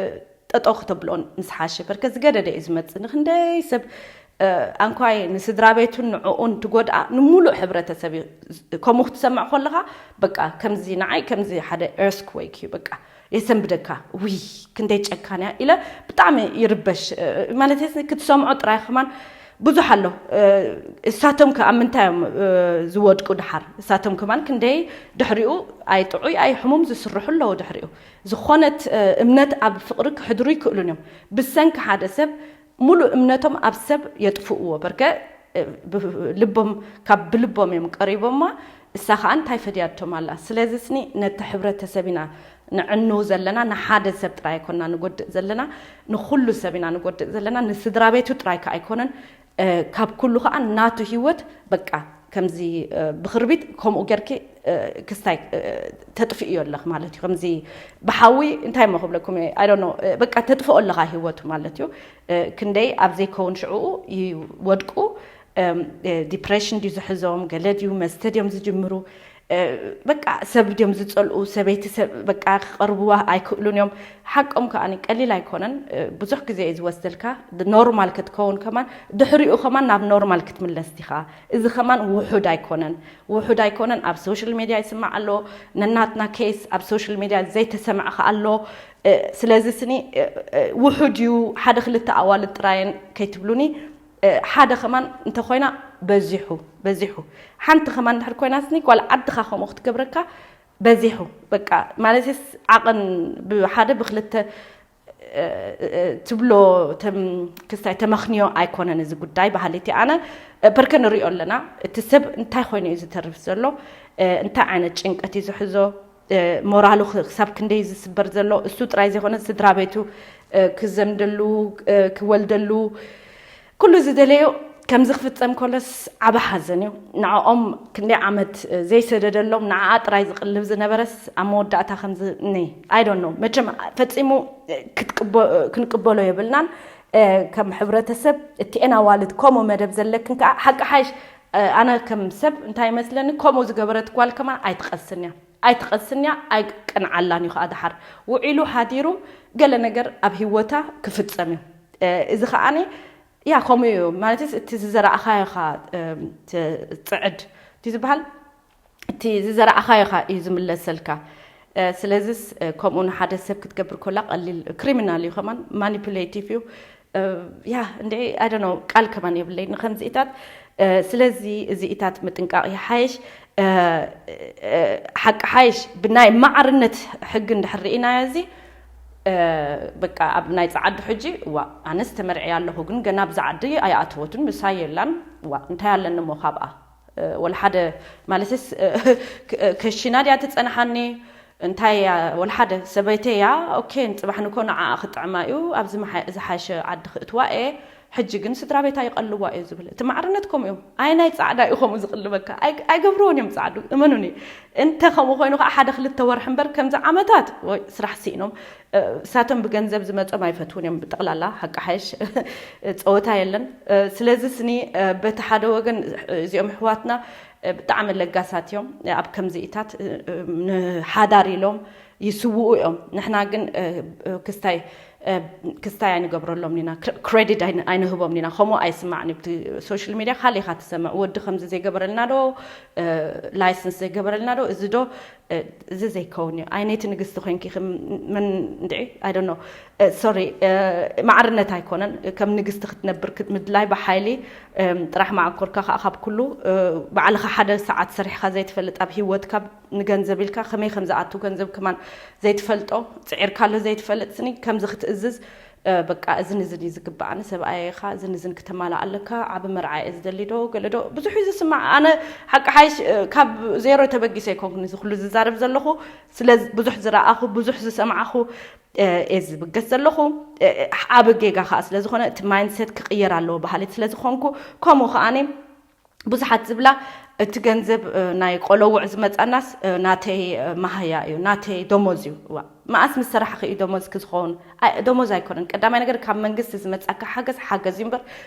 ጠጠው ክተብልኦን ምስ ሓሸ። በርከ ዝገደደ እዩ ዝመጽእ። ንክንደይ ሰብ፣ እ፣ ኣንኳይ ንስድራ ቤቱን ንዕኡን ትጎድኣ፣ ንሙሉእ ሕብረተሰብ እዩ። ከምኡ ክትሰምዕ ከለኻ፣ በቃ ከምዚ ንዓይ ከምዚ ሓደ ኤርትኩዌክ እዩ። በቃ የሰንብደካ። ውይ፣ ክንደይ ጨካን እያ ኢለ ብጣዕሚ ይርበሽ። እ፣ ማለት ክትሰምዖ ጥራይ ከማን ብዙሕ ኣሎ። እ፣ እሳቶም ከ ኣብ ምንታይ እዮም፣ እ፣ ዝወድቁ ድሓር? እሳቶም ከማን ክንደይ ድሕሪኡ ኣይ ጥዑይ ኣይ ሕሙም ዝስርሑ ኣለዉ ድሕሪኡ። ዝኾነት፣ እ፣ እምነት ኣብ ፍቕሪ ክሕድሩ ይክእሉን እዮም። ብሰንኪ ሓደ ሰብ ሙሉእ እምነቶም ኣብ ሰብ የጥፍእዎ። በርከ፣ እ፣ ብ-፣ ልቦም፣ ካብ ብልቦም እዮም ቀሪቦማ። እሳ ኸኣ እንታይ ፈድያቶም ኣላ? ስለዚ ስኒ ነቲ ሕብረተሰብ ኢና ንዕኑ ዘለና፣ ንሓደ ሰብ ጥራይ ኣይኮና ንጎድእ ዘለና፣ ንኹሉ ሰብ ኢና ንጎድእ ዘለና። ንስድራ ቤቱ ጥራይ ከኣ ኣይኮነን፣ እ፣ ካብ ኩሉ ኸኣ ናቱ ህይወት በቃ ከምዚ፣ እ፣ ብኽርቢት ከምኡ ጌርኪ፣ እ፣ ክስታይ፣ እ፣ ተጥፍእዮ ኣለኽ ማለት እዩ። ከምዚ ብሓዊ እንታይ እሞ ክብለኩም እየ፣ I don't know፣ እ፣ በቃ ተጥፍኦ ኣለኻ ህይወቱ ማለት እዩ። እ፣ ክንደይ ኣብ ዘይከውን ሽዕኡ ይወድቁ። እም፣ እ፣ ዲፕሬሽን ድዩ ዝሕዞም፣ ገለ ድዩ መስተ ድዮም ዝጅምሩ፣ እ፣ በቃ ሰብ ድዮም ዝጸልኡ፣ ሰበይቲ ሰብ በቃ ክቐርብዋ ኣይክእሉን እዮም። ሓቆም ከኣ ቀሊል ኣይኮነን፣ እ፣ ብዙሕ ግዜ እዩ ዝወስደልካ። ድ-፣ ኖርማል ክትከውን ከማን፣ ድሕሪኡ ከማን ናብ ኖርማል ክትምለስ ዲኻ። እዚ ከማን ውሑድ ኣይኮነን፣ ውሑድ ኣይኮነን። ኣብ ሶሻል ሜድያ ይስማዕ ኣሎ፣ ነናትና ኬስ ኣብ ሶሻል ሜድያ ዘይተሰምዐ ከኣ ኣሎ። እ፣ ስለዚ ስኒ፣ እ፣ እ፣ ውሑድ እዩ፣ ሓደ ክልተ ኣዋልድ ጥራየን ከይትብሉኒ፣ እ፣ ሓደ ከማን እንተኾይና በዚሑ፣ በዚሑ። ሓንቲ ከማን እንድሕር ኮይና ስኒ ጓል ዓድኻ ከምኡ ክትገብረካ በዚሑ። በቃ፣ ማለትስ ዓቐን ብሓደ ብክልተ፣ እ፣ እ፣ ትብሎ ተም-፣ ክስታይ ተመኽንዮ ኣይኮነን እዚ ጉዳይ፣ በሃሊት እየ ኣነ። እ፣ በርከ ንሪኦ ኣለና። እቲ ሰብ እንታይ ኮይኑ እዩ ዝተርፍ ዘሎ? እ፣ እንታይ ዓይነት ጭንቀት እዩ ዝሕዞ? እ፣ ሞራሉ ክ-፣ ክሳብ ክንደይ እዩ ዝስበር ዘሎ? እሱ ጥራይ ዘይኮነ ስድራ ቤቱ፣ እ፣ ክዘምደሉ፣ እ፣ ክወልደሉ፣ ኩሉ ዝደለዮ ከምዚ ክፍጸም ከሎስ ዓቢ ሓዘን እዩ። ንዕኦም ክንደይ ዓመት ዘይሰደደሎም፣ ንዓኣ ጥራይ ዝቕልብ ዝነበረስ ኣብ መወዳእታ ከምዚ ነ-፣ I don't know። መቸም ፈጺሙ ክትቅበ-፣ ክንቅበሎ የብልናን። እ፣ ከም ሕብረተሰብ እቲኤን ኣዋልድ ከምኡ መደብ ዘለክን ከኣ ሓቂ ሓይሽ፣ እ፣ ኣነ ከም ሰብ እንታይ ይመስለኒ፣ ከምኡ ዝገበረት ጓል ከማን ኣይትቐስን እያ። ኣይትቐስን እያ፣ ኣይቅንዓላን እዩ ከኣ ደሓር። ውዒሉ ሓዲሩ ገለ ነገር ኣብ ህይወታ ክፍጸም እዩ። እ፣ እዚ ከኣኒ ያ፣ ከምኡ እዩ። ማለትስ እቲ ዝዘራእኻዮ ኢኻ፣ እም፣ ትጽዕድ። እቲ ዝበሃል፣ እቲ ዝዘራእኻዮ ኢኻ እዩ ዝምለሰልካ። እ፣ ስለዚስ፣ እ፣ ከምኡ ንሓደ ሰብ ክትገብር ኮላ ቀሊል ክሪሚናል እዩ፣ ከማን ማኒፑሌቲቭ እዩ። እ፣ ያ፣ እንደ፣ I don't know፣ ቃል ከማን የብለይ ንኸምዚኢታት። እ፣ ስለዚ እዚኢታት ምጥንቃቕ ይሓይሽ። እ፣ እ፣ ሓቂ ሓይሽ ብናይ ማዕርነት ሕጊ እንድሕር ርኢናዮ እዚ፣ እ፣ በቃ ኣብ ናይ ጸዓዱ ሕጂ፣ ዋ፣ ኣነስ ተመርዕየ ኣለኹ፣ ግን ገና ኣብዛ ዓዲ ኣይኣተወትን፣ ምሳይ የላን። ዋ፣ እንታይ ኣለኒ እሞ ካብኣ? እ፣ ወላ ሓደ ማለትስ፣ እ፣ ክ-፣ እ፣ ከሺና ድያ ትጸንሓኒ? እንታይ እያ፣ ወላ ሓደ ሰበይተይ እያ፣ ኦኬ፣ ንጽባሕ ንኮ ንዓኣ ክጥዕማ እዩ፣ ኣብዚ መሓ-፣ ዝሓሸ ዓዲ ክእትዋ እየ፣ ሕጂ ግን ስድራ ቤታ ይቐልዋ እዩ ዝብል። እቲ ማዕርነት ከምኡ እዮም። ኣይ ናይ ጻዕዳ እዩ ከምኡ ዝቕልበካ። ኣይ-፣ ኣይገብርዎን እዮም ጻዕዱ፣ እመኑኒ። እንተ ከምኡ ኮይኑ ከዓ ሓደ ክልተ ወርሒ እምበር ከምዚ ዓመታት ወይ ስራሕ ስኢኖም፣ እ፣ እሳቶም ብገንዘብ ዝመጾም ኣይፈትውን እዮም ብጠቕላላ፣ ሓቂ ሓይሽ ጸወታ የለን። እ፣ ስለዚ ስኒ፣ እ፣ በቲ ሓደ ወገን እዚኦም ኣሕዋትና፣ እ፣ ብጣዕሚ ለጋሳት እዮም። ኣብ ከምዚኢታት፣ እ፣ እ፣ ንሓዳር ኢሎም ይስውኡ እዮም። ንሕና ግን፣ እ፣ እ፣ ክስታይ፣ እ፣ ክስታይ ኣይንገብረሎም ኢና፣ ክረ-፣ ክሬዲት ኣይን-፣ ኣይንህቦም ኢና። ከምኡ ኣይስማዕን እዩ። ብቲ ሶሻል ሚድያ ካልእ ኢኻ ትሰምዕ። ወዲ ከምዚ ዘይገበረልና ዶ፣ እ፣ ላይሰንስ ዘይገበረልና ዶ፣ እዚ ዶ፣ እ፣ እዚ ዘይከውን እዩ። ኣይ ነቲ ንግስቲ ኮይንኪ ከም መን እንድዒ፣ I don't know። እ፣ ሶሪ፣ እ፣ ማዕርነት ኣይኮነን። ከም ንግስቲ ክትነብር ክት-፣ ምድላይ ብሓይሊ፣ እም፣ ጥራሕ መዓኮርካ ከዓ ካብ ኩሉ፣ እ፣ ባዕልኻ ሓደ ሰዓት ሰሪሕኻ ዘይትፈልጥ ኣብ ህይወትካ ንገንዘብ ኢልካ ከመይ ከም ዝኣቱ ገንዘብ ከማን ዘይትፈልጦ፣ ጽዒርካሉ ዘይትፈልጥ ስኒ ከምዚ ክትእዝዝ፣ እ፣ በቃ እዝን እዝን እዩ ዝግብኣኒ፣ ሰብኣየ ኢኻ፣ እዝን እዝን ክተማልእ ኣለካ፣ ዓቢ መርዓ እየ ዝደሊ ዶ፣ ገለ ዶ፣ ብዙሕ እዩ ዝስማዕ። ኣነ ሓቂ ሓይሽ፣ እ፣ ካብ ዜሮ ተበጊሰ ኣይኮንኩን እዚ ኩሉ ዝዛረብ ዘለኹ፣ ስለ ብዙሕ ዝረኣኹ፣ ብዙሕ ዝሰማዕኹ፣ እ፣ እየ ዝብገስ ዘለኹ። እ፣ ዓቢ ጌጋ ከዓ ስለ ዝኾነ እቲ ማይንድሴት ክቕየር ኣለዎ በሃሊት ስለ ዝኾንኩ፣ ከምኡ ከዓኒ ብዙሓት ዝብላ እቲ ገንዘብ፣ እ፣ ናይ ቆለውዕ ዝመጻናስ፣ እ፣ ናተይ፣ እ፣ መሃያ እዩ፣ ናተይ ደሞዝ እዩ። እዋ፣ መኣስ ምስ ሰራሕኺ እዩ ደሞዝኪ ዝኸውን? ኣይ፣ ደሞዝ ኣይኮነን። ቀዳማይ ነገር ካብ መንግስቲ ዝመጻካ ሓገዝ ሓገዝ እዩ እምበር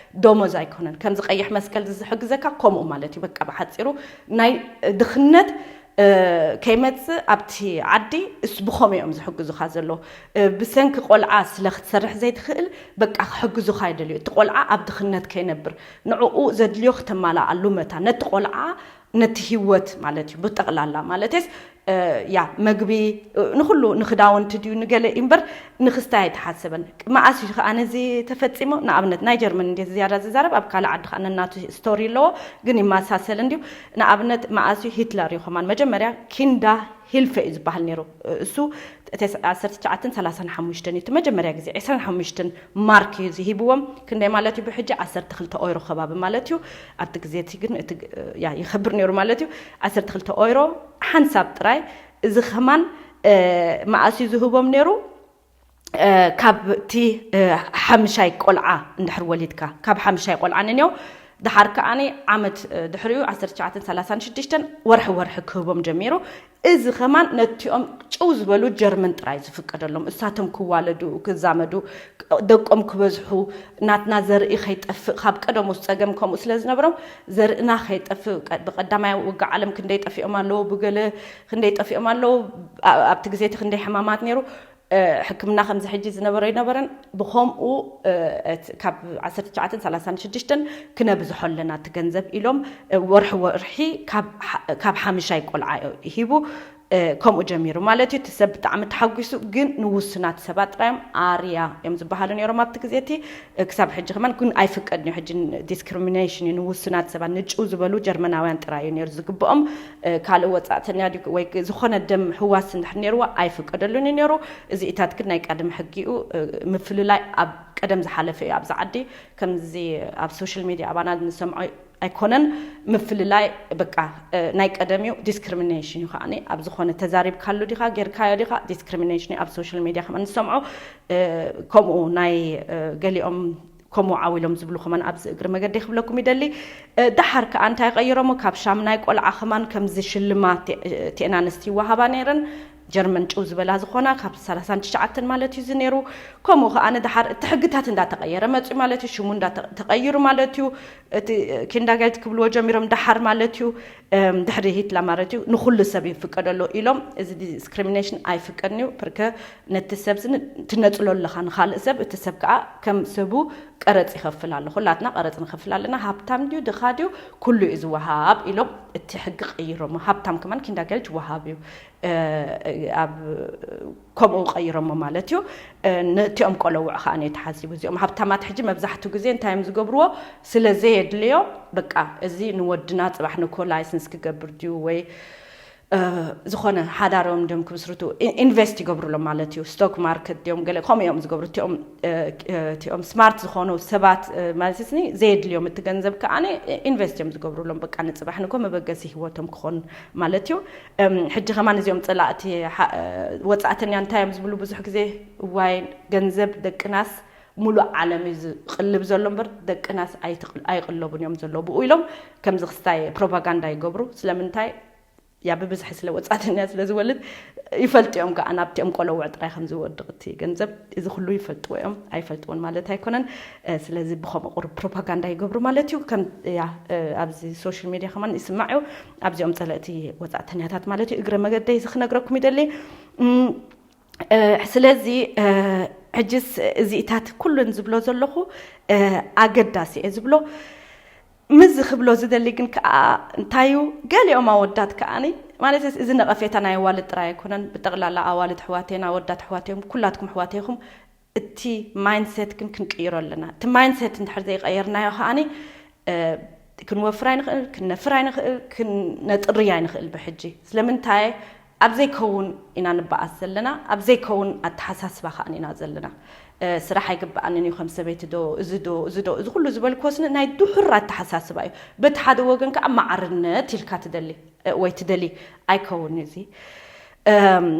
ደሞዝ ኣይኮነን። ከምዚ ቀይሕ መስቀል ዝሕግዘካ ከምኡ ማለት እዩ። በቃ ብሓጺሩ ናይ ድኽነት፣ እ፣ ከይመጽእ ኣብቲ ዓዲ እስ ብኸመይ እዮም ዝሕግዙኻ ዘለዉ? እ፣ ብሰንኪ ቆልዓ ስለ ክትሰርሕ ዘይትኽእል በቃ ክሕግዙኻ ይደልዩ። እቲ ቆልዓ ኣብ ድኽነት ከይነብር ንዕኡ ዘድልዮ ክተማልኣሉ መታ ነቲ ቆልዓ ነቲ ህይወት ማለት እዩ ብጠቕላላ ማለትስ፣ እ፣ ያ መግቢ፣ እ፣ ንኹሉ ንኽዳውንቲ ድዩ ንገለ እዩ እምበር ንኽስታይ ኣይተሓሰበን። መኣስ እዩ ከኣ ነዚ ተፈጺሙ? ንኣብነት ናይ ጀርመን እንዴት ዝያዳ ዝዛረብ ኣብ ካልእ ዓዲ ከኣ ነናቱ ስቶሪ ኣለዎ፣ ግን ይመሳሰል እንድዩ። ንኣብነት መኣስ እዩ ሂትለር እዩ ከማን መጀመርያ ኪንዳ ሂልፈ እዩ ዝበሃል ነይሩ። እሱ ዓሰርተ ትሽዓተ ሰላሳ ሓሙሽተ እዩ እቲ መጀመርያ ግዜ ዕስራን ሓሙሽተን ማርክ እዩ ዝሂብዎም። ክንደይ ማለት እዩ ብሕጂ? ዓሰርተ ክልተ ኦይሮ ከባቢ ማለት እዩ። ኣብቲ ግዜ እቲ ግን እቲ፣ ያ፣ ይኸብር ነይሩ ማለት እዩ። ዓሰርተ ክልተ ኦይሮ ሓንሳብ ጥራይ። እዚ ከማን፣ እ፣ መኣስ እዩ ዝህቦም ነይሩ? እ፣ ካብ እቲ፣ እ፣ ሓምሻይ ቆልዓ እንድሕር ወሊድካ፣ ካብ ሓምሻይ ቆልዓ ንንዮ፣ ድሓር ከዓኒ ዓመት፣ እ፣ ድሕሪኡ ዓሰርተ ትሽዓተ ሰላሳ ሽዱሽተ ወርሒ ወርሒ ክህቦም ጀሚሩ። እዚ ከማን ነቲኦም ጭው ዝበሉ ጀርመን ጥራይ ዝፍቀደሎም፣ እሳቶም ክዋለዱ፣ ክዛመዱ፣ ደቆም ክበዝሑ፣ ናትና ዘርኢ ከይጠፍእ፣ ካብ ቀደሙ ጸገም ከምኡ ስለ ዝነበሮም፣ ዘርእና ከይጠፍእ፣ ቀ-፣ ብቀዳማይ ውግእ ዓለም ክንደይ ጠፊኦም ኣለዉ፣ ብገለ ክንደይ ጠፊኦም ኣለዉ፣ ኣ-፣ ኣብቲ ግዜ እቲ ክንደይ ሕማማት ነይሩ፣ እ፣ ሕክምና ከምዚ ሕጂ ዝነበሮ ኣይነበረን። ብኸምኡ፣ እ፣ እቲ ካብ ዓሰርተ ትሽዓተ ሰላሳ ሽዱሽተ ክነብዝሖ ኣለና እቲ ገንዘብ ኢሎም፣ እ፣ ወርሒ ወርሒ ካብ ሓ-፣ ካብ ሓምሻይ ቆልዓ ሂቡ፣ እ፣ ከምኡ ጀሚሩ ማለት እዩ። እቲ ሰብ ብጣዕሚ ተሓጒሱ፣ ግን ንውሱናት ሰባት ጥራይ እዮም ኣርያ እዮም ዝበሃሉ ነይሮም ኣብቲ ግዜ እቲ። እ፣ ክሳብ ሕጂ ከማን ግን ኣይፍቀድን እዩ። ሕጂ ዲስክሪሚኔሽን እዩ፣ ንውሱናት ሰባት፣ ንጭው ዝበሉ ጀርመናውያን ጥራይ እዩ ነይሩ ዝግብኦም። እ፣ ካልእ ወጻእተኛ ድዩ ወይ ዝኾነ ደም ህዋስ እንድሕር ነይርዎ ኣይፍቀደሉን እዩ ነይሩ። እዚኢታት ግን ናይ ቀደም ሕጊኡ፣ እ፣ ምፍልላይ ኣብ ቀደም ዝሓለፈ እዩ። ኣብዚ ዓዲ ከምዚ ኣብ ሶሻል ሚድያ ኣባና ንሰምዖ ኣይኮነን። ምፍልላይ በቃ፣ እ፣ ናይ ቀደም እዩ። ዲስክሪሚኔሽን እዩ ከዓኒ። ኣብ ዝኾነ ተዛሪብካሉ ዲኻ፣ ጌርካዮ ዲኻ፣ ዲስክሪሚኔሽን እዩ። ኣብ ሶሻል ሚድያ ከማን ንሰምዖ፣ እ፣ ከምኡ ናይ፣ እ፣ ገሊኦም ከምኡ ዓው ኢሎም ዝብሉ ከማን ኣብዚ እግሪ መገዲ ክብለኩም ይደሊ። እ፣ ደሓር ከኣ እንታይ ቀይሮሞ? ካብ ሻምናይ ቆልዓ ከማን ከምዚ ሽልማት ቴ-፣ ቴናንስቲ ይወሃባ ነይረን። ጀርመን ጭው ዝበላ ዝኾና ካብ ሰላሳን ትሽዓተን ማለት እዩ እዚ ነይሩ። ከምኡ ከኣ ንደሓር እቲ ሕግታት እንዳተቐየረ መጽዩ ማለት እዩ። ሽሙ እንዳተ-፣ ተቐይሩ ማለት እዩ። እቲ ኪንዳጋይት ክብልዎ ጀሚሮም ደሓር ማለት እዩ። እም፣ ድሕሪ ሂትላ ማለት እዩ። ንኹሉ ሰብ ይፍቀደሉ ኢሎም እዚ ዲስክሪሚኔሽን ኣይፍቀድን እዩ። ፕርከ ነቲ ሰብ ዝን-፣ ትነጽሎ ኣለኻ ንኻልእ ሰብ፣ እቲ ሰብ ከኣ ከም ሰቡ ቀረጽ ይኸፍል ኣሎ። ኩላትና ቀረጽ ንኸፍል ኣለና። ሃብታም ድዩ፣ ድኻ ድዩ፣ ኩሉ እዩ ዝወሃብ ኢሎም እቲ ሕጊ ቀይሮሞ። ሃብታም ከማን ኪንዳጋይት ይወሃብ እዩ። እ፣ ኣብ፣ ከምኡ ቀይሮሞ ማለት እዩ። እ፣ ነቲኦም ቆለውዕ ከኣ ነዩ ተሓሲቡ። እዚኦም ሃብታማት ሕጂ መብዛሕትኡ ግዜ እንታይ እዮም ዝገብርዎ? ስለ ዘየድልዮ፣ በቃ፣ እዚ ንወድና ጽባሕ ንኮ ላይሰንስ ክገብር ድዩ ወይ ዝኾነ ሓዳሮም ድዮም ክምስርቱ ኢንቨስት ይገብሩሎም ማለት እዩ። ስቶክ ማርኬት ድዮም ገለ ከምኡ እዮም ዝገብሩ። እቲኦም እቲኦም ስማርት ዝኾኑ ሰባት ማለት ስኒ ዘየድልዮም እቲ ገንዘብ ከዓ ኢንቨስት እዮም ዝገብሩሎም። በቃ ንፅባሕ ንጎ መበገሲ ህይወቶም ክኾን ማለት እዩ። ሕጂ ከማን እዚኦም ፀላእቲ ወፃእተኛ እንታይ እዮም ዝብሉ ብዙሕ ግዜ? እዋይ ገንዘብ ደቅናስ ሙሉእ ዓለም እዩ ዝቕልብ ዘሎ እምበር ደቅናስ ኣይቕለቡን እዮም ዘለዉ ብኡ ኢሎም ከምዚ ክስታይ ፕሮፓጋንዳ ይገብሩ። ስለምንታይ? ያ ብብዝሒ ስለ ወፃተኛ ስለ ዝወልድ ይፈልጡ እዮም ከዓ ናብቲኦም ቆለውዕ ጥራይ ከም ዝወድቕ እቲ ገንዘብ። እዚ ኩሉ ይፈልጥዎ እዮም ኣይፈልጥዎን ማለት ኣይኮነን። ስለዚ ብከምኡ ቁሩብ ፕሮፓጋንዳ ይገብሩ ማለት እዩ። ከም ያ ኣብዚ ሶሻል ሚድያ ከማን ይስማዕ እዩ። ኣብዚኦም ፀለእቲ ወፃእተኛታት ማለት እዩ። እግረ መገደይ እዚ ክነግረኩም ይደሊ። ስለዚ ሕጅስ እዚኢታት ኩሉን ዝብሎ ዘለኹ ኣገዳሲ እየ ዝብሎ። ምዚ ክብሎ ዝደሊ ግን ከዓ እንታዩ ገሊኦም ኣወዳት ከዓኒ ማለት እዚ ነቐፌታ ናይ ኣዋልድ ጥራይ ኣይኮነን። ብጠቕላላ ኣዋልድ ኣሕዋተይን ኣወዳት ኣሕዋተይም ኩላትኩም ኣሕዋተይኹም እቲ ማይንድሴት ግን ክንቅይሮ ኣለና። እቲ ማይንድሴት እንድሕር ዘይቀየርናዮ ከዓኒ ክንወፍር ኣይንኽእል፣ ክንነፍር ኣይንኽእል፣ ክነጥርይ ኣይንኽእል ብሕጂ። ስለምንታይ ኣብ ዘይከውን ኢና ንበኣስ ዘለና፣ ኣብ ዘይከውን ኣተሓሳስባ ከዓኒ ኢና ዘለና። ስራሕ ኣይግበኣንን እዩ ከም ሰበይቲ ዶ እዚ ዶ እዚ ዶ እዚ ኩሉ ዝበልክዎ ስኒ ናይ ድሑር ኣተሓሳስባ እዩ። በቲ ሓደ ወገን ከዓ ማዕርነት ኢልካ ትደሊ ወይ ትደሊ ኣይከውን እዚ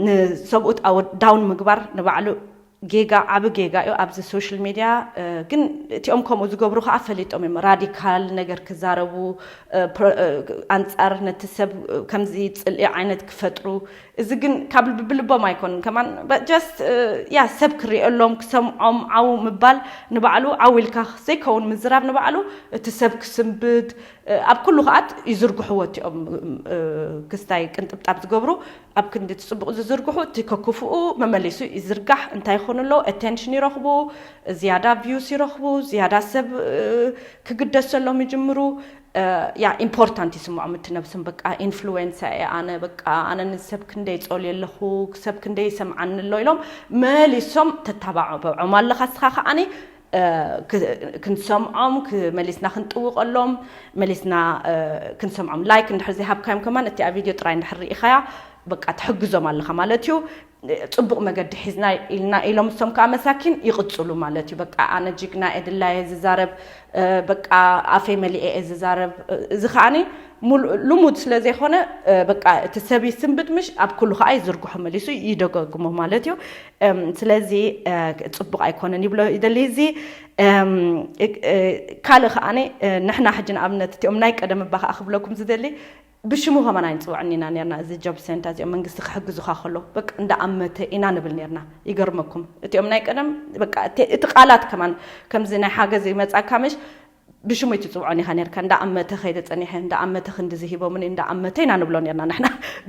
ንሰብኡት ዳውን ምግባር ንባዕሉ ጌጋ ዓቢ ጌጋ እዩ ኣብዚ ሶሻል ሚድያ። ግን እቲኦም ከምኡ ዝገብሩ ከዓ ፈሊጦም እዮም ራዲካል ነገር ክዛረቡ፣ ኣንፃር ነቲ ሰብ ከምዚ ፅልኢ ዓይነት ክፈጥሩ። እዚ ግን ካብ ብልቦም ኣይኮኑን ከማን ጀስት ያ ሰብ ክሪኤሎም ክሰምዖም ዓው ምባል ንባዕሉ ዓው ኢልካ ዘይከውን ምዝራብ ንባዕሉ እቲ ሰብ ክስንብድ ኣብ ኩሉ ከዓት ይዝርግሕዎ እቲኦም ክስታይ ቅንጥብጣብ ዝገብሩ ኣብ ክንዲ እቲ ፅቡቕ ዝዝርግሑ እቲ ከክፍኡ መመሊሱ ይዝርጋሕ። እንታይ ይኾኑ ኣለዉ ኣቴንሽን ይረኽቡ፣ ዝያዳ ቪውስ ይረኽቡ፣ ዝያዳ ሰብ ክግደሰሎም ይጅምሩ። ያ ኢምፖርታንት ይስምዖም እቲ ነብስም በቃ ኢንፍሉዌንሳ እየ ኣነ በቃ ኣነ ንሰብ ክንደይ ጸልየ ኣለኹ ሰብ ክንደይ ይሰምዓኒ ኣሎ ኢሎም መሊሶም ተታባዖም ኣለኻ ስኻ ከዓኒ ክንሰምዖም መሊስና ክንጥውቀሎም መሊስና ክንሰምዖም ላይክ እንድሕር ዘይሃብካዮም ከማን እቲ ቪድዮ ጥራይ እንድሕር ርኢኻያ በቃ ትሕግዞም ኣለኻ ማለት እዩ። ፅቡቕ መገዲ ሒዝና ኢልና ኢሎም እሶም ከዓ መሳኪን ይቕፅሉ ማለት እዩ። በቃ ኣነ ጅግና እየ ድላየ ዝዛረብ በቃ ኣፈይ መሊኤ እየ ዝዛረብ። እዚ ከዓኒ ልሙድ ስለ ዘይኮነ በቃ እቲ ሰብ ይስንብድ ምሽ ኣብ ኩሉ ከዓ ይዝርግሖ መሊሱ ይደገግሞ ማለት እዩ። ስለዚ ፅቡቕ ኣይኮነን ይብሎ ይደሊ እዚ ካልእ ከዓኒ ንሕና ሕጂ ንኣብነት እቲኦም ናይ ቀደም እባ ከዓ ክብለኩም ዝደሊ ብሽሙ ከማን ኣይንፅውዕን ኢና ነርና እዚ ጆብ ሴንታ እዚኦም መንግስቲ ክሕግዙኻ ከሎ በቃ እንዳኣመተ ኢና ንብል ነርና። ይገርመኩም እቲኦም ናይ ቀደም በቃ እቲ ቃላት ከማን ከምዚ ናይ ሓገዝ ይመፃካ ምሽ ብሽሙ ይትፅውዖን ኢኻ ነርካ እንዳኣመተ ከይደ ፀኒሐ እንዳኣመተ ክንዲ ዝሂቦምኒ እንዳኣመተ ኢና ንብሎ ነርና ንሕና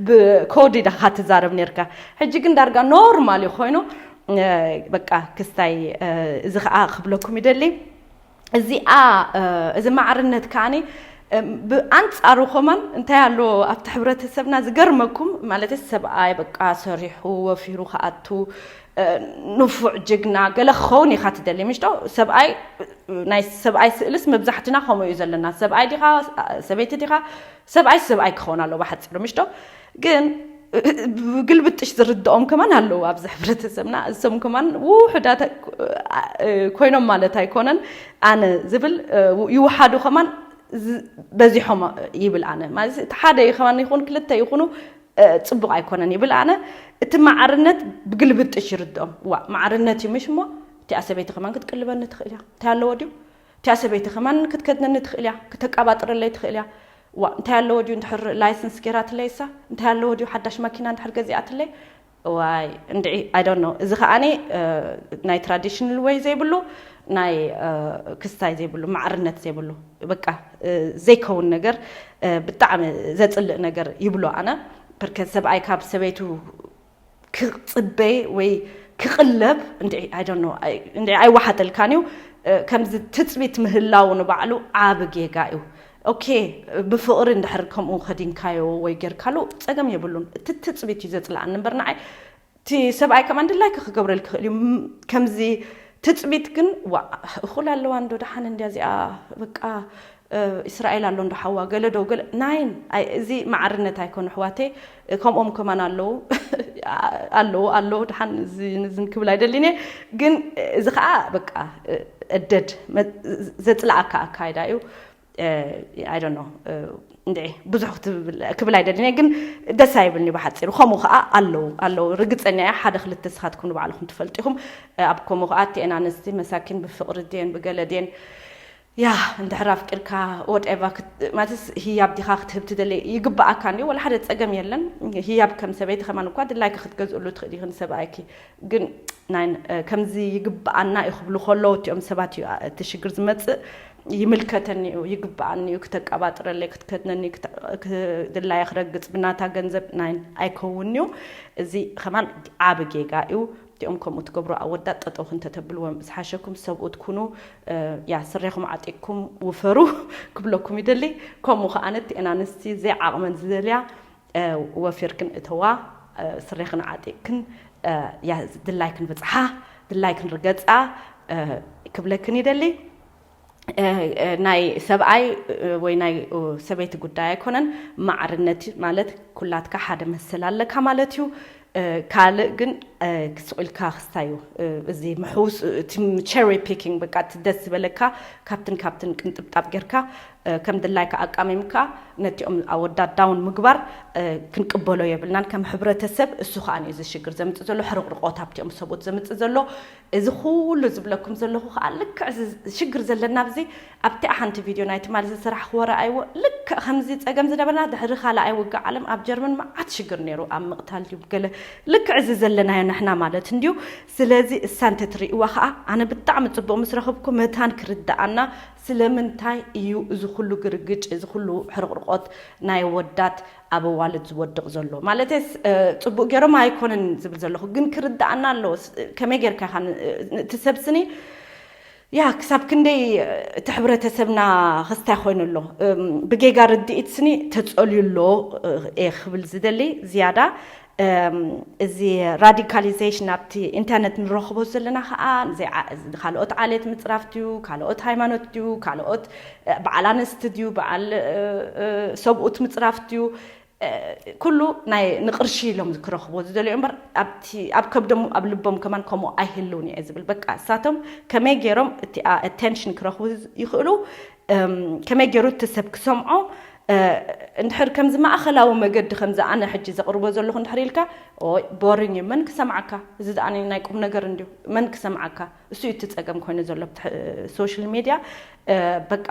ብኮድ ኢዳኻ ትዛረብ ነርካ። ሕጂ ግን ዳርጋ ኖርማል እዩ ኮይኑ በቃ ክስታይ እዚ ከዓ ክብለኩም ይደሊ እዚኣ እዚ ማዕርነት ከዓኒ ብኣንፃሩ ከማን እንታይ ኣሎ ኣብቲ ሕብረተሰብና ዝገርመኩም ማለት ሰብኣይ በቃ ሰሪሑ ወፊሩ ክኣቱ ንፉዕ ጅግና ገለ ክኸውን ኢኻ ትደሊ ምሽቶ ሰብኣይ ናይ ሰብኣይ ስእልስ መብዛሕትና ከምኡ እዩ ዘለና ሰብኣይ ዲኻ ሰበይቲ ዲኻ ሰብኣይ ሰብኣይ ክኸውን ኣለዎ ብሓፂሩ ምሽቶ ግን ብግልብጥሽ ዝርድኦም ከማን ኣለዉ ኣብዚ ሕብረተሰብና እሶም ከማን ውሑዳት ኮይኖም ማለት ኣይኮነን ኣነ ዝብል ይውሓዱ ከማን በዚሖም ይብል ኣነ ማለት እቲ ሓደ ከማን ይኹን ክልተ ይኹኑ ፅቡቕ ኣይኮነን ይብል ኣነ እቲ ማዕርነት ብግልብጥሽ ይርድኦም ዋ ማዕርነት እዩ ምሽ እሞ እቲኣ ሰበይቲ ከማን ክትቅልበኒ ትኽእል እያ እንታይ ኣለዎ ድዩ እቲኣ ሰበይቲ ከማን ክትከድነኒ ትኽእል እያ ክተቀባጥረለይ ትኽእል እያ ዋ እንታይ ኣለዎ ድዩ እንድሕር ላይሰንስ ገይራትለይሳ እንታይ ኣለዎ ድዩ ሓዳሽ ማኪና እንድሕር ገዚኣትለይ ዋይ እንድዒ I don't know እዚ ከዓኒ ናይ ትራዲሽናል ወይ ዘይብሉ ናይ ክስታይ ዘይብሉ ማዕርነት ዘይብሉ በቃ ዘይከውን ነገር ብጣዕሚ ዘፅልእ ነገር ይብሎ ኣነ ብርከት ሰብኣይ ካብ ሰበይቱ ክፅበይ ወይ ክቕለብ እንድዒ I don't know እንድዒ ኣይወሓጠልካን እዩ ከምዚ ትፅቢት ምህላው ንባዕሉ ዓብ ጌጋ እዩ ኦኬ ብፍቕሪ እንድሕር ከምኡ ከዲንካዮ ወይ ጌርካሉ ፀገም የብሉን እቲ ትፅቢት እዩ ዘፅልኣኒ እምበር ንዓይ እቲ ሰብኣይ ከማን ድላይኪ ክገብረልኪ ይኽእል እዩ ከምዚ ትፅቢት ግን ዋ እኹል ኣለዋ እንዶ ደሓን እንድያ እዚኣ በቃ እስራኤል ኣሎ እንዶ ሓዋ ገለ ዶ ገለ ናይን። እዚ ማዕርነት ኣይኮነ ኣሕዋተይ። ከምኦም ከማን ኣለዉ ኣለዉ ኣለዉ ድሓን ዝን ክብል ኣይደልን እየ። ግን እዚ ከዓ በቃ እደድ ዘፅላኣካ ኣካይዳ እዩ። I don't know እንዴ ብዙሕ ክብል ኣይደልን እየ። ግን ደስ ኣይብልኒ ብሓፂሩ። ከምኡ ከዓ ኣለዉ ኣለዉ ርግፀኛ እያ። ሓደ ክልተ ስኻትኩም ንባዕልኩም ትፈልጡ ኢኹም። ኣብ ከምኡ ከዓ እቲኤን ኣንስቲ መሳኪን ብፍቅሪ ድየን ብገለ ድየን ያ እንድሕር ኣፍቂርካ ወድኤቫ ማለትስ ህያብ ዲኻ ክትህብ ትደሊ ይግባኣካ እንዲ ወላ ሓደ ፀገም የለን። ህያብ ከም ሰበይቲ ከማን እኳ ድላይኪ ክትገዝእሉ ትኽእል ይኽን ሰብኣይኪ። ግን ናይ ከምዚ ይግባኣና እዩ ክብሉ ከለዉ እቲኦም ሰባት እዩ እቲ ሽግር ዝመፅእ። ይምልከተኒ እዩ ይግባኣኒ እዩ ክተቀባጥረለይ ክትከድነኒ ድላየ ክረግፅ ብናታ ገንዘብ ናይ ኣይከውን እዩ። እዚ ከማን ዓብ ጌጋ እዩ። እቲኦም ከምኡ ትገብሩ ኣወዳት ጠጠው ክንተተብልዎም ዝሓሸኩም ሰብኡት ኩኑ። ያ ስሬኹም ዓጢቅኩም ውፈሩ ክብለኩም ይደሊ። ከምኡ ከዓነ እቲኤን ኣንስቲ ዘይዓቕመን ዝደልያ ወፊርክን እተዋ ስሬክን ዓጢቅክን ያ ድላይክን ብፅሓ ድላይክን ርገፃ ክብለክን ይደሊ። ናይ ሰብኣይ ወይ ናይ ሰበይቲ ጉዳይ ኣይኮነን። ማዕርነት ማለት ኩላትካ ሓደ መሰል ኣለካ ማለት እዩ። ካልእ ግን ክስቁልካ ክስታይ እዩ። እዚ ምሕውስ እቲ cherry picking በቃ እቲ ደስ ዝበለካ ካብትን ካብትን ቅንጥብጣብ ጌርካ ከም ድላይካ ኣቃሚምካ ነቲኦም ኣወዳት down ምግባር ክንቅበሎ የብልናን ከም ሕብረተሰብ። እሱ ከዓ እዚ ሽግር ዘምፅእ ዘሎ ሕርቕርቆት ኣብቲኦም ሰብኡት ዘምፅእ ዘሎ እዚ ኩሉ ዝብለኩም ዘለኹ ከዓ ልክዕ እዚ ሽግር ዘለና ኣብዚ ኣብቲ ሓንቲ ቪድዮ ናይ ትማሊ ዝሰራሕክዎ ረኣይዎ። ልክዕ ከምዚ ፀገም ዝነበረና ድሕሪ ካልኣይ ውግእ ዓለም ኣብ ጀርመን መዓት ሽግር ነይሩ ኣብ ምቕታል ድዩ ገለ ልክዕ እዚ ዘለናዮ ንሕና ማለት እንድዩ። ስለዚ እሳ እንተትርእይዋ ከዓ ኣነ ብጣዕሚ ፅቡቅ ምስ ረኽብኩ መታን ክርድኣና ስለምንታይ እዩ እዚ ኩሉ ግርግጭ እዚ ኩሉ ሕርቕርቆት ናይ ወዳት ኣብ ኣዋልድ ዝወድቕ ዘሎ ማለተስ ጽቡቕ ገይሮም ኣይኮነን ዝብል ዘለኹ ግን ክርድኣና ኣለዎ። ከመይ ጌርካ ኢኻ እቲ ሰብ ስኒ ያ ክሳብ ክንደይ እቲ ሕብረተሰብና ክስታይ ኮይኑ ኣሎ። ብጌጋ ርድኢት ስኒ ተጸልዩ ኣሎ እየ ክብል ዝደሊ ዝያዳ እዚ ራዲካሊዜሽን ኣብቲ ኢንተርነት ንረኽቦ ዘለና ከዓ ካልኦት ዓሌት ምፅራፍ ድዩ ካልኦት ሃይማኖት ድዩ ካልኦት በዓል ኣንስቲ ድዩ በዓል ሰብኡት ምፅራፍ ድዩ ኩሉ ናይ ንቕርሺ ኢሎም ክረኽቦ ዝደልዮ እምበር ኣብቲ ኣብ ከብዶም ኣብ ልቦም ከማን ከምኡ ኣይህልውን እየ ዝብል በቃ እሳቶም ከመይ ገይሮም እቲ ኣቴንሽን ክረኽቡ ይኽእሉ ከመይ ገይሩ እቲ ሰብ ክሰምዖ እንድሕር ከምዚ ማእኸላዊ መገዲ ከምዚ ኣነ ሕጂ ዘቕርቦ ዘለኹ እንድሕር ኢልካ ኦይ ቦሪንግ እዩ መን ክሰምዓካ እዚ ደኣ ናይ ቁም ነገር እንድዩ መን ክሰምዓካ እሱ እዩ እቲ ፀገም ኮይኑ ዘሎ ሶሻል ሚድያ በቃ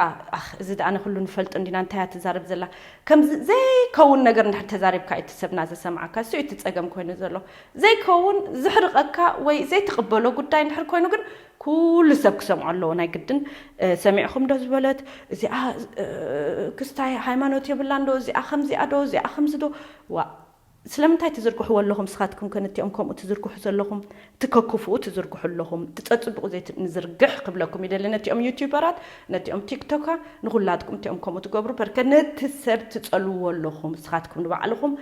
እዚ ደኣ ንኩሉ ንፈልጦ እንዲና እንታይ እያ ትዛረብ ዘላ ከምዚ ዘይከውን ነገር እንድሕር ተዛሪብካ እዩ እቲ ሰብና ዘሰምዓካ እሱ እዩ እቲ ፀገም ኮይኑ ዘሎ ዘይከውን ዝሕርቐካ ወይ ዘይትቕበሎ ጉዳይ እንድሕር ኮይኑ ግን ኩሉ ሰብ ክሰምዖ ኣለዎ ናይ ግድን ሰሚዕኹም ዶ ዝበለት እዚኣ ክስታይ ሃይማኖት የብላን ዶ እዚኣ ከምዚኣ ዶ እዚኣ ከምዚ ዶ ዋ ስለምንታይ ትዝርግሕዎ ኣለኹም ስኻትኩም ከ ነቲኦም ከምኡ ትዝርግሑ ዘለኹም ትከክፍኡ ትዝርግሑ ኣለኹም ትፀፅብቑ ዘይንዝርግሕ ክብለኩም ይደሊ ነቲኦም ዩቲዩበራት ነቲኦም ቲክቶካ ንኹላትኩም እቲኦም ከምኡ ትገብሩ በርከ ነቲ ሰብ ትፀልዎ ኣለኹም ስኻትኩም ንባዕልኹም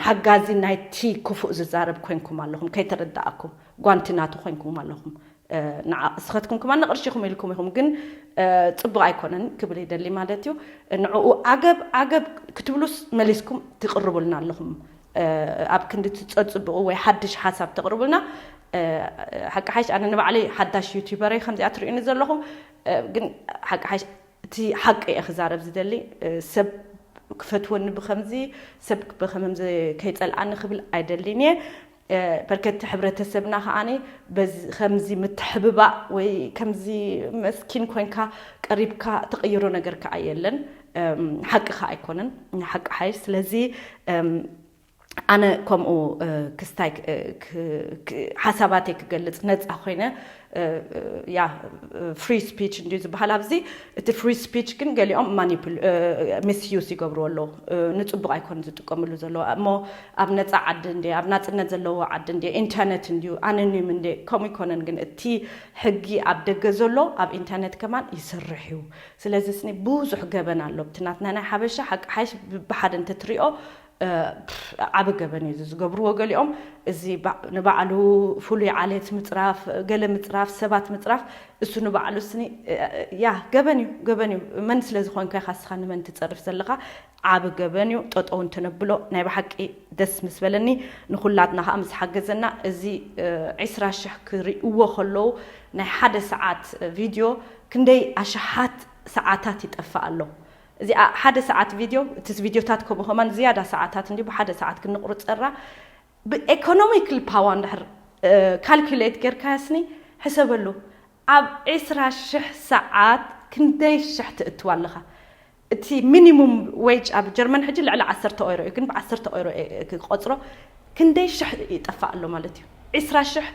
ሓጋዚ ናይቲ ክፉእ ዝዛረብ ኮንኩም ኣለኹም ከይተረዳእኩም ጓንቲ ናቱ ኮንኩም ኣለኹም ንስኸትኩም ከማን ንቕርሺኹም ኢልኩም ኢኹም ግን ፅቡቕ ኣይኮነን ክብል ይደሊ ማለት እዩ ንዕኡ ዓገብ ዓገብ ክትብሉስ መሊስኩም ትቕርቡልና ኣለኹም ኣብ ክንዲ ትፀፅብቑ ወይ ሓድሽ ሓሳብ ተቕርቡልና ሓቂ ሓይሽ ኣነ ንባዕለይ ሓዳሽ ዩቲበረይ ከምዚኣ ትርእዩኒ ዘለኹም ግን ሓቂ ሓይሽ እቲ ሓቂ እየ ክዛረብ ዝደሊ ሰብ ክፈትወኒ ብከምዚ ሰብ ብከምዚ ከይፀልኣኒ ክብል ኣይደልን እየ በርከቲ ሕብረተሰብና ከዓኒ ከምዚ ምትሕብባእ ወይ ከምዚ መስኪን ኮንካ ቀሪብካ ትቕይሮ ነገር ከዓ የለን ሓቂ ከዓ ኣይኮነን ሓቂ ሓይሽ ስለዚ ኣነ ከምኡ ክስታይ ሓሳባተይ ክገልፅ ነፃ ኮይነ ያ ፍሪ ስፒች እንድዩ ዝበሃል ኣብዚ እቲ ፍሪ ስፒች ግን ገሊኦም ማኒፕል ሚስዩስ ይገብርዎ ኣለዉ ንፅቡቅ ኣይኮን ዝጥቀምሉ ዘለዉ እሞ ኣብ ነፃ ዓዲ እንደ ኣብ ናፅነት ዘለዎ ዓዲ እንደ ኢንተርነት እንድዩ ኣነኒም እንደ ከምኡ ይኮነን ግን እቲ ሕጊ ኣብ ደገ ዘሎ ኣብ ኢንተርነት ከማን ይሰርሕ እዩ ስለዚ ስኒ ብዙሕ ገበን ኣሎ ብቲ ናትና ናይ ሓበሻ ሓቂ ሓይሽ ብሓደ እንተትሪኦ ዓብ ገበን እዩ ዝገብርዎ ገሊኦም። እዚ ንባዕሉ ፍሉይ ዓሌት ምፅራፍ፣ ገለ ምፅራፍ፣ ሰባት ምፅራፍ፣ እሱ ንባዕሉ ስኒ ያ ገበን እዩ፣ ገበን እዩ። መን ስለ ዝኾንካ ኢኻ ስኻ ንመን ትፀርፍ ዘለኻ? ዓብ ገበን እዩ። ጠጠው እንተነብሎ ናይ ብሓቂ ደስ ምስ በለኒ፣ ንኹላትና ከዓ ምስ ሓገዘና፣ እዚ ዒስራ ሽሕ ክርእይዎ ከለዉ ናይ ሓደ ሰዓት ቪድዮ ክንደይ ኣሽሓት ሰዓታት ይጠፍእ ኣሎ። እዚኣ ሓደ ሰዓት ቪድዮ፣ እቲ ቪድዮታት ከምኡ ከማን ዝያዳ ሰዓታት እንዲ ብሓደ ሰዓት ክንቕርፀራ፣ ብኤኮኖሚክል ፓዋ እንድሕር ካልኩሌት ጌርካ ያስኒ ሕሰበሉ። ኣብ ዒስራ ሽሕ ሰዓት ክንደይ ሽሕ ትእትዋ ኣለኻ? እቲ ሚኒሙም ዌጅ ኣብ ጀርመን ሕጂ ልዕሊ ዓሰርተ ኦይሮ እዩ፣ ግን ብ ዓሰርተ ኦይሮ እየ ክቆፅሮ። ክንደይ ሽሕ ይጠፋእ ኣሎ ማለት እዩ? ዒስራ ሽሕ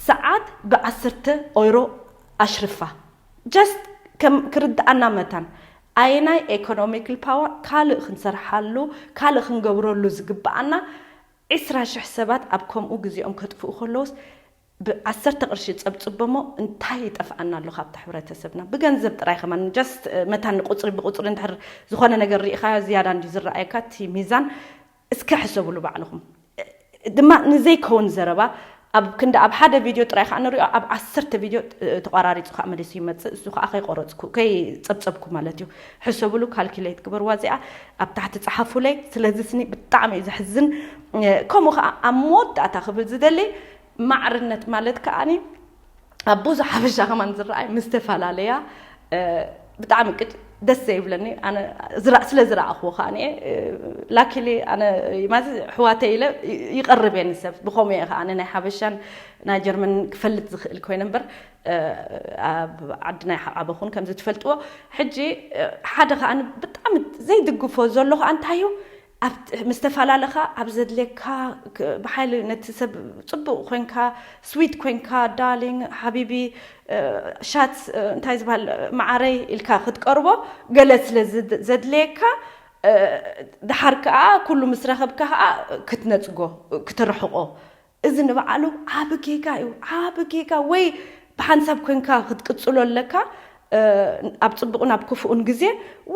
ሰዓት ብ ዓሰርተ ኦይሮ ኣሽርፋ። ጀስት ከም ክርድኣና መታን፣ ኣየናይ ኤኮኖሚክል ፓወር ካልእ ክንሰርሓሉ፣ ካልእ ክንገብረሉ ዝግብኣና፣ ዒስራ ሽሕ ሰባት ኣብ ከምኡ ግዜኦም ከጥፍኡ ከለውስ፣ ብዓሰርተ ቅርሺ ጸብጽቦሞ እንታይ ይጠፍኣና ኣሎ ካብቲ ሕብረተሰብና? ብገንዘብ ጥራይ ከማን፣ ጀስት መታን ንቁጽሪ ብቁጽሪ እንድሕር ዝኾነ ነገር ርኢኻዮ ዝያዳ እንዲ ዝረኣየካ እቲ ሚዛን። እስከ ሕሰብሉ ባዕልኹም። ድማ ንዘይከውን ዘረባ ኣብ ክንዲ ኣብ ሓደ ቪድዮ ጥራይ ከዓ ንሪኦ፣ ኣብ ዓሰርተ ቪድዮ ተቋራሪጹ ከዓ መሊሱ ይመጽእ። እሱ ከዓ ከይቆረጽኩ፣ ከይጸብጸብኩ ማለት እዩ። ሕሰብሉ፣ ካልኩሌት ግበርዋ እዚኣ፣ ኣብ ታሕቲ ጸሓፉለይ። ስለዚ ስኒ ብጣዕሚ እዩ ዘሕዝን። ከምኡ ከዓ ኣብ መወዳእታ ክብል ዝደሊ፣ ማዕርነት ማለት ከዓኒ ኣብ ብዙሕ ሓበሻ ከማን ዝረኣይ ምስ ተፈላለያ፣ እ፣ ብጣዕሚ ቅጭ-፣ ደስ ዘይብለኒ። ኣነ ዝራ-፣ ስለ ዝረኣኽዎ ከዓኒ እየ፣ እ፣ ላኪሊ ኣነ ማለት ሕዋተይ ኢለ ይ-፣ ይቐርብ እየ ንሰብ። ብኸምኡ እየ ከዓኒ ናይ ሓበሻን ናይ ጀርመን ክፈልጥ ዝኽእል ኮይነ እምበር፣ እ፣ ኣብ ዓድና ይሓዓበኹን ከምዚ ትፈልጥዎ። ሕጂ፣ እ፣ ሓደ ከዓኒ ብጣዕሚ ዘይድግፎ ዘሎ ከኣ እንታይ እዩ? ኣብ ምስ ተፈላለኻ ኣብ ዘድልየካ ክ-፣ ብሓይሊ ነቲ ሰብ ጽቡቕ ኮንካ፣ ስዊት ኮንካ፣ ዳርሊንግ፣ ሓቢቢ፣ እ፣ ሻት፣ እ፣ እንታይ ዝበሃል፣ እ፣ መዓረይ ኢልካ ክትቀርቦ ገለ ስለ ዝድ-፣ ዘድልየካ፣ እ፣ ደሓር ከኣ ኩሉ ምስ ረኸብካ ከኣ ክትነጽጎ፣ ክትርሕቆ። እዚ ንባዕሉ ዓቢ ጌጋ እዩ፣ ዓቢ ጌጋ። ወይ ብሓንሳብ ኮንካ ክትቅጽሎ ኣለካ፣ እ፣ ኣብ ጽቡቕን ኣብ ክፉእን ግዜ፣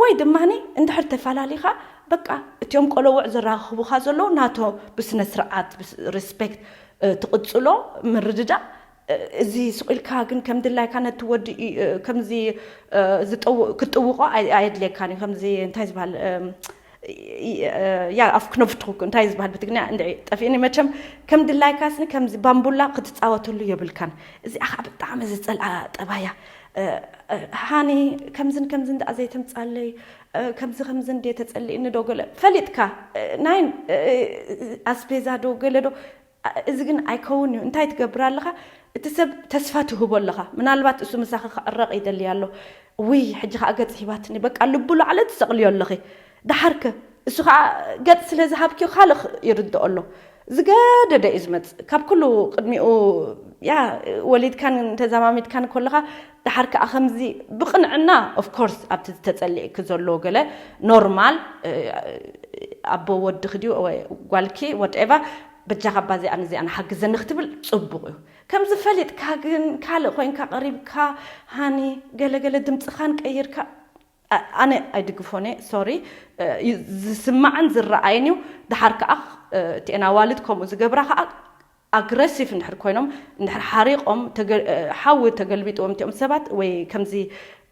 ወይ ድማኒ እንድሕር ተፈላሊኻ፣ በቃ እቲኦም ቆለውዕ ዘራኽቡኻ ዘለዉ ናቶ ብስነ ስርዓት፣ ብስ-፣ ሪስፔክት፣ እ፣ ትቕጽሎ ምርድዳእ። እ፣ እዚ ስቕ ኢልካ ግን ከም ድላይካ ነቲ ወዲ ኢ-፣ እ፣ ከምዚ፣ እ፣ ዝጠው-፣ ክትጥውቖ ኣይ-፣ ኣየድልየካን እዩ። ከምዚ እንታይ ዝበሃል፣ እም፣ ያ ኣፍ ክነፍትኹ እንታይ ዝበሃል ብትግርኛ እንድዒ ጠፊእኒ። መቸም ከም ድላይካስኒ ከምዚ ባምቡላ ክትፃወተሉ የብልካን። እዚኣ ከዓ ብጣዕሚ ዝፀልኣ ጠባያ። እ፣ እ፣ ሃኒ ከምዝን ከምዝን ደኣ ዘይተምፃለይ፣ እ፣ ከምዚ ከምዝን ድየ ተፀሊእኒ ዶ ገለ ፈሊጥካ፣ እ፣ ናይን፣ እ፣ እ፣ ኣስቤዛ ዶ ገለ ዶ፣ እ፣ እዚ ግን ኣይከውን እዩ። እንታይ ትገብር ኣለኻ? እቲ ሰብ ተስፋ ትህቦ ኣለኻ። ምናልባት እሱ ምሳኺ ክዕረቕ ይደሊ ኣሎ። ውይ፣ ሕጂ ኸኣ ገጽ ሂባትኒ፣ በቃ ልቡ ላዕሊ ትሰቕልዮ ኣለኺ። ደሓርከ እሱ ኸኣ ገጽ ስለ ዝሃብኪዮ ካልእ ይርድኦ ኣሎ። ዝገደደ እዩ ዝመጽእ። ካብ ኩሉ ቅድሚኡ፣ ያ፣ ወሊድካን ተዛማሚትካን ከለኻ፣ ደሓር ከኣ ከምዚ ብቕንዕና፣ ኦፍ ኮርስ፣ ኣብቲ ዝተጸልኤኪ ዘሎ ገለ ኖርማል፣ እ፣ ኣቦ ወድኺ ድዩ ወይ ጓልኪ፣ ወትኤቨር፣ በጃኻ፣ ባዚኣን እዚኣን ሓግዘኒ ክትብል ጽቡቕ እዩ። ከምዚ ፈሊጥካ ግን ካልእ ኮይንካ ቀሪብካ፣ ሃኒ፣ ገለገለ ድምጽኻን ቀይርካ፣ ኣ-፣ ኣነ ኣይድግፎን እየ፣ ሶሪ። እ፣ ዩ-፣ ዝስማዕን ዝረኣይን እዩ። ደሓር ከኣ፣ እ፣ እቲኤን ኣዋልድ ከምኡ ዝገብራ ከኣ ኣግረሲቭ እንድሕር ኮይኖም፣ እንድሕር ሓሪቖም፣ ተገ-፣ እ፣ ሓዊ ተገልቢጥዎም እቲኦም ሰባት ወይ ከምዚ፣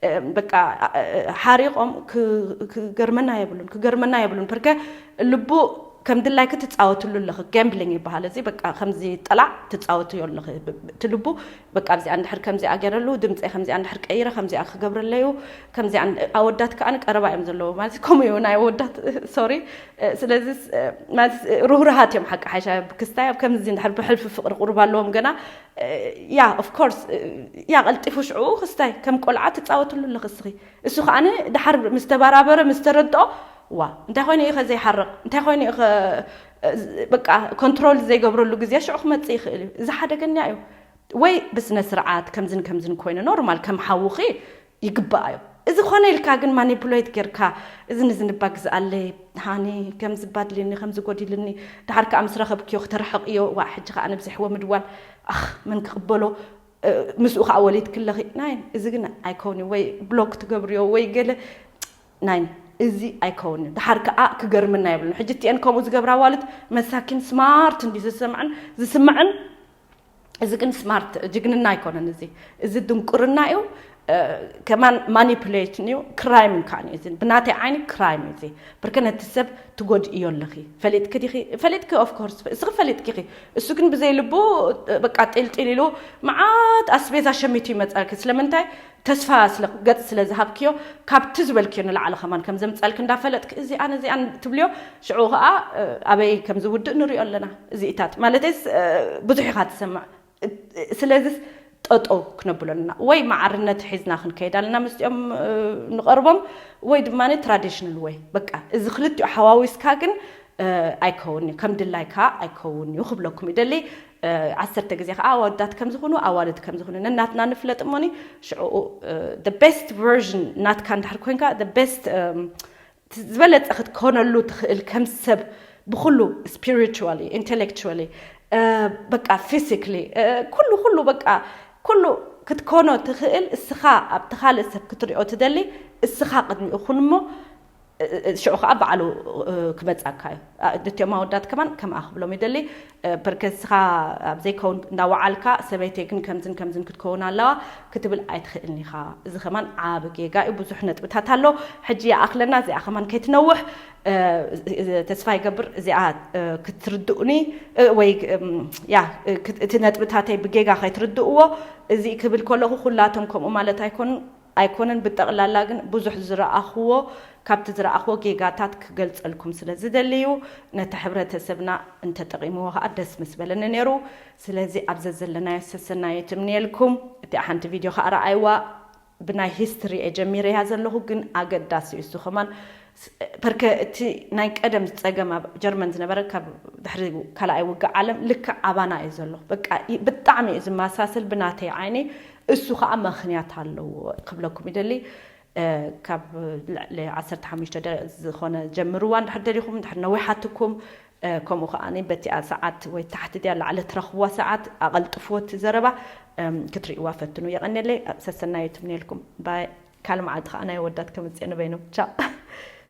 እ፣ በቃ፣ እ፣ ሓሪቖም ክ-፣ ክገርመና የብሉን፣ ክገርመና የብሉን። ፐርከ ልቡ ከም ድላይኪ ትጻወትሉ ኣለኺ። ጋምብሊንግ ይበሃል እዚ። በቃ ከምዚ ጠላዕ ትጻወትዮ ኣለኺ። ብ-፣ ብ-፣ እቲ ልቡ በቃ ኣብዚኣ እንድሕር ከምዚኣ ገይረሉ፣ ድምፀይ ከምዚኣ እንድሕር ቀይረ፣ ከምዚኣ ክገብረለዩ፣ ከምዚኣ ን-፣ ኣወዳት ከኣ ቀረባ እዮም ዘለዉ። ማለት ከምኡ እዩ ናይ ኣወዳት፣ ሶሪ። እ፣ ስለዚ ስ-፣ እ፣ ማለት ስ-፣ እ፣ ርህሩሃት እዮም ሓቂ ሓይሻ ክስታይ። ኣብ ከምዚ እንድሕር ብሕልፊ ፍቕሪ ቁሩብ ኣለዎም ገና። እ፣ ያ፣ ኦፍ ኮርስ፣ እ፣ ያ፣ ቀልጢፉ ሽዑ ክስታይ ከም ቆልዓ ትጻወትሉ ኣለኺ እስኺ። እሱ ከኣ ድሓር ምስ ተበራበረ፣ ምስ ተረድኦ፣ ዋ፣ እንታይ ኮይኑ እዩ ከ ዘይሓርቕ? እንታይ ኮይኑ እዩ ከ፣ እ፣ በቃ፣ ኮንትሮል ዘይገብረሉ ግዜ ሽዑ ክመጽእ ይኽእል እዩ። እዚ ሓደገኛ እዩ። ወይ ብስነ ስርዓት ከምዝን ከምዝን ኮይኑ ኖርማል ከም ሓውኺ ይግባእ እዩ። እዚ ኮነ ኢልካ ግን ማኒፑሌት ጌርካ፣ እዚ ንዝንባ ግዝኣለይ፣ ሃኒ፣ ከምዚ ባድልኒ፣ ከምዚ ጎዲልኒ፣ ድሓር ከኣ ምስ ረኸብክዮ ክተርሕቕዮ፣ ዋ፣ ሕጂ ከኣ ንብዝሕዎ ምድዋል፣ ኣኽ፣ መን ክቕበሎ? እ፣ ምስኡ ከኣ ወሊድኪ ኣለኺ። ናይን፣ እዚ ግን ኣይከውን እዩ። ወይ ብሎክ ትገብርዮ ወይ ገለ። ናይን፣ እዚ ኣይከውን እዩ። ድሓር ከዓ ክገርምና የብሉን። ሕጂ እቲአን ከምኡ ዝገብራ ኣዋልድ መሳኪን ስማርት እንዲ ዝሰምዐን ዝስምዐን፣ እዚ ግን ስማርት ጅግንና ኣይኮነን። እዚ እዚ ድንቁርና እዩ። ከማን ማኒፕሌሽን እዩ፣ ክራይም እንካን እዩ። እዚ ብናተይ ዓይኒ ክራይም እዩ። እዚ ብርከ ነቲ ሰብ ትጎድእዮ ኣለኺ። ፈሊጥኪ ዲኺ? ፈሊጥኪ? ኦፍ ኮርስ እስኺ ፈሊጥኪ ኢኺ። እሱ ግን ብዘይ ልቡ በቃ ጢልጢል ኢሉ መዓት ኣስቤዛ ሸሚቱ ይመጻልኪ። ስለምንታይ? ተስፋ ስለ ገጽ ስለ ዝሃብክዮ፣ ካብቲ ዝበልክዮ ንላዕሊ ከማን ከም ዘምጻልኪ እንዳፈለጥኪ፣ እዚ ኣነ እዚ ኣነ ትብልዮ፣ ሽዑ ኸኣ ኣበይ ከም ዝውድእ ንሪኦ ኣለና። እዚ ኢታት ማለተይስ ብዙሕ ኢኻ ትሰምዕ። ስለዚስ ጠጠው ክነብሎ ኣለና። ወይ ማዕርነት ሒዝና ክንከይድ ኣለና ምስኦም ንቐርቦም፣ ወይ ድማ ትራዲሽናል ወይ በቃ እዚ ክልቲኡ ሓዋዊስካ ግን ኣይከውን እዩ፣ ከም ድላይካ ኣይከውን እዩ ክብለኩም ይደሊ። ዓሰርተ ግዜ ከዓ ኣወዳት ከም ዝኾኑ ኣዋልድ ከም ዝኾኑ ነናትና ንፍለጥ እሞኒ። ሽዑ ቤስት ቨርዥን ናትካ እንድሕር ኮንካ ቤስት ዝበለፀ ክትኮነሉ ትኽእል ከም ሰብ ብኩሉ ስፒሪቹዋሊ፣ ኢንቴሌክቹዋሊ፣ በቃ ፊዚክሊ፣ ኩሉ ኩሉ በቃ ኩሉ ክትኮኖ ትኽእል። እስኻ ኣብቲ ካልእ ሰብ ክትሪኦ ትደሊ፣ እስኻ ቅድሚኡ ኩን እሞ ሽዑ ከዓ ባዕሉ ክመፃካ እዩ። እቲኦም ኣወዳት ከማን ከምኣ ክብሎም ይደሊ። በርከስኻ ኣብ ዘይከውን እንዳወዓልካ ሰበይተይ ግን ከምዝን ከምዝን ክትከውን ኣለዋ ክትብል ኣይትኽእልን ኢኻ። እዚ ከማን ዓብ ጌጋ እዩ። ብዙሕ ነጥብታት ኣሎ። ሕጂ ይኣኽለና፣ እዚኣ ከማን ከይትነውሕ ተስፋ ይገብር። እዚኣ ክትርድኡኒ ወይ ያ እቲ ነጥብታተይ ብጌጋ ከይትርድእዎ፣ እዚ ክብል ከለኹ ኩላቶም ከምኡ ማለት ኣይኮኑን ኣይኮነን። ብጠቕላላ ግን ብዙሕ ዝረኣኽዎ፣ ካብቲ ዝረኣኽዎ ጌጋታት ክገልጸልኩም ስለ ዝደሊ እዩ። ነቲ ሕብረተሰብና እንተጠቒምዎ ከዓ ደስ ምስ በለኒ ነይሩ። ስለዚ ኣብ ዘዘለናዮ ሰሰናዮ ትምንየልኩም። እቲኣ ሓንቲ ቪድዮ ከዓ ረኣይዋ። ብናይ ሂስትሪ እየ ጀሚረያ ዘለኹ፣ ግን ኣገዳሲ እዩ እሱ ከማን። በርከ እቲ ናይ ቀደም ጸገም ኣብ ጀርመን ዝነበረ ካብ ድሕሪ ካልኣይ ውግእ ዓለም ልክዕ ኣባና እዩ ዘሎ። በቃ ብጣዕሚ እዩ ዝመሳሰል ብናተይ ዓይኒ። እሱ ከዓ ምኽንያት ኣለዎ ክብለኩም ይደሊ። ካብ ልዕሊ ዓሰርተ ሓሙሽተ ዝኾነ ጀምርዋ እንድሕር ደሊኹም፣ እንድሕር ነዊሓትኩም፣ ከምኡ ከዓ በቲኣ ሰዓት ወይ ታሕቲ ድያ ላዕሊ ትረኽብዋ ሰዓት ኣቐልጥፍዎ እቲ ዘረባ ክትርእይዋ ፈትኑ። የቐንየለይ። ሰሰናዩ ትምንየልኩም። ባይ። ካልእ መዓልቲ ከዓ ናይ ወዳት ከምፅእ ንበይኑ። ቻው።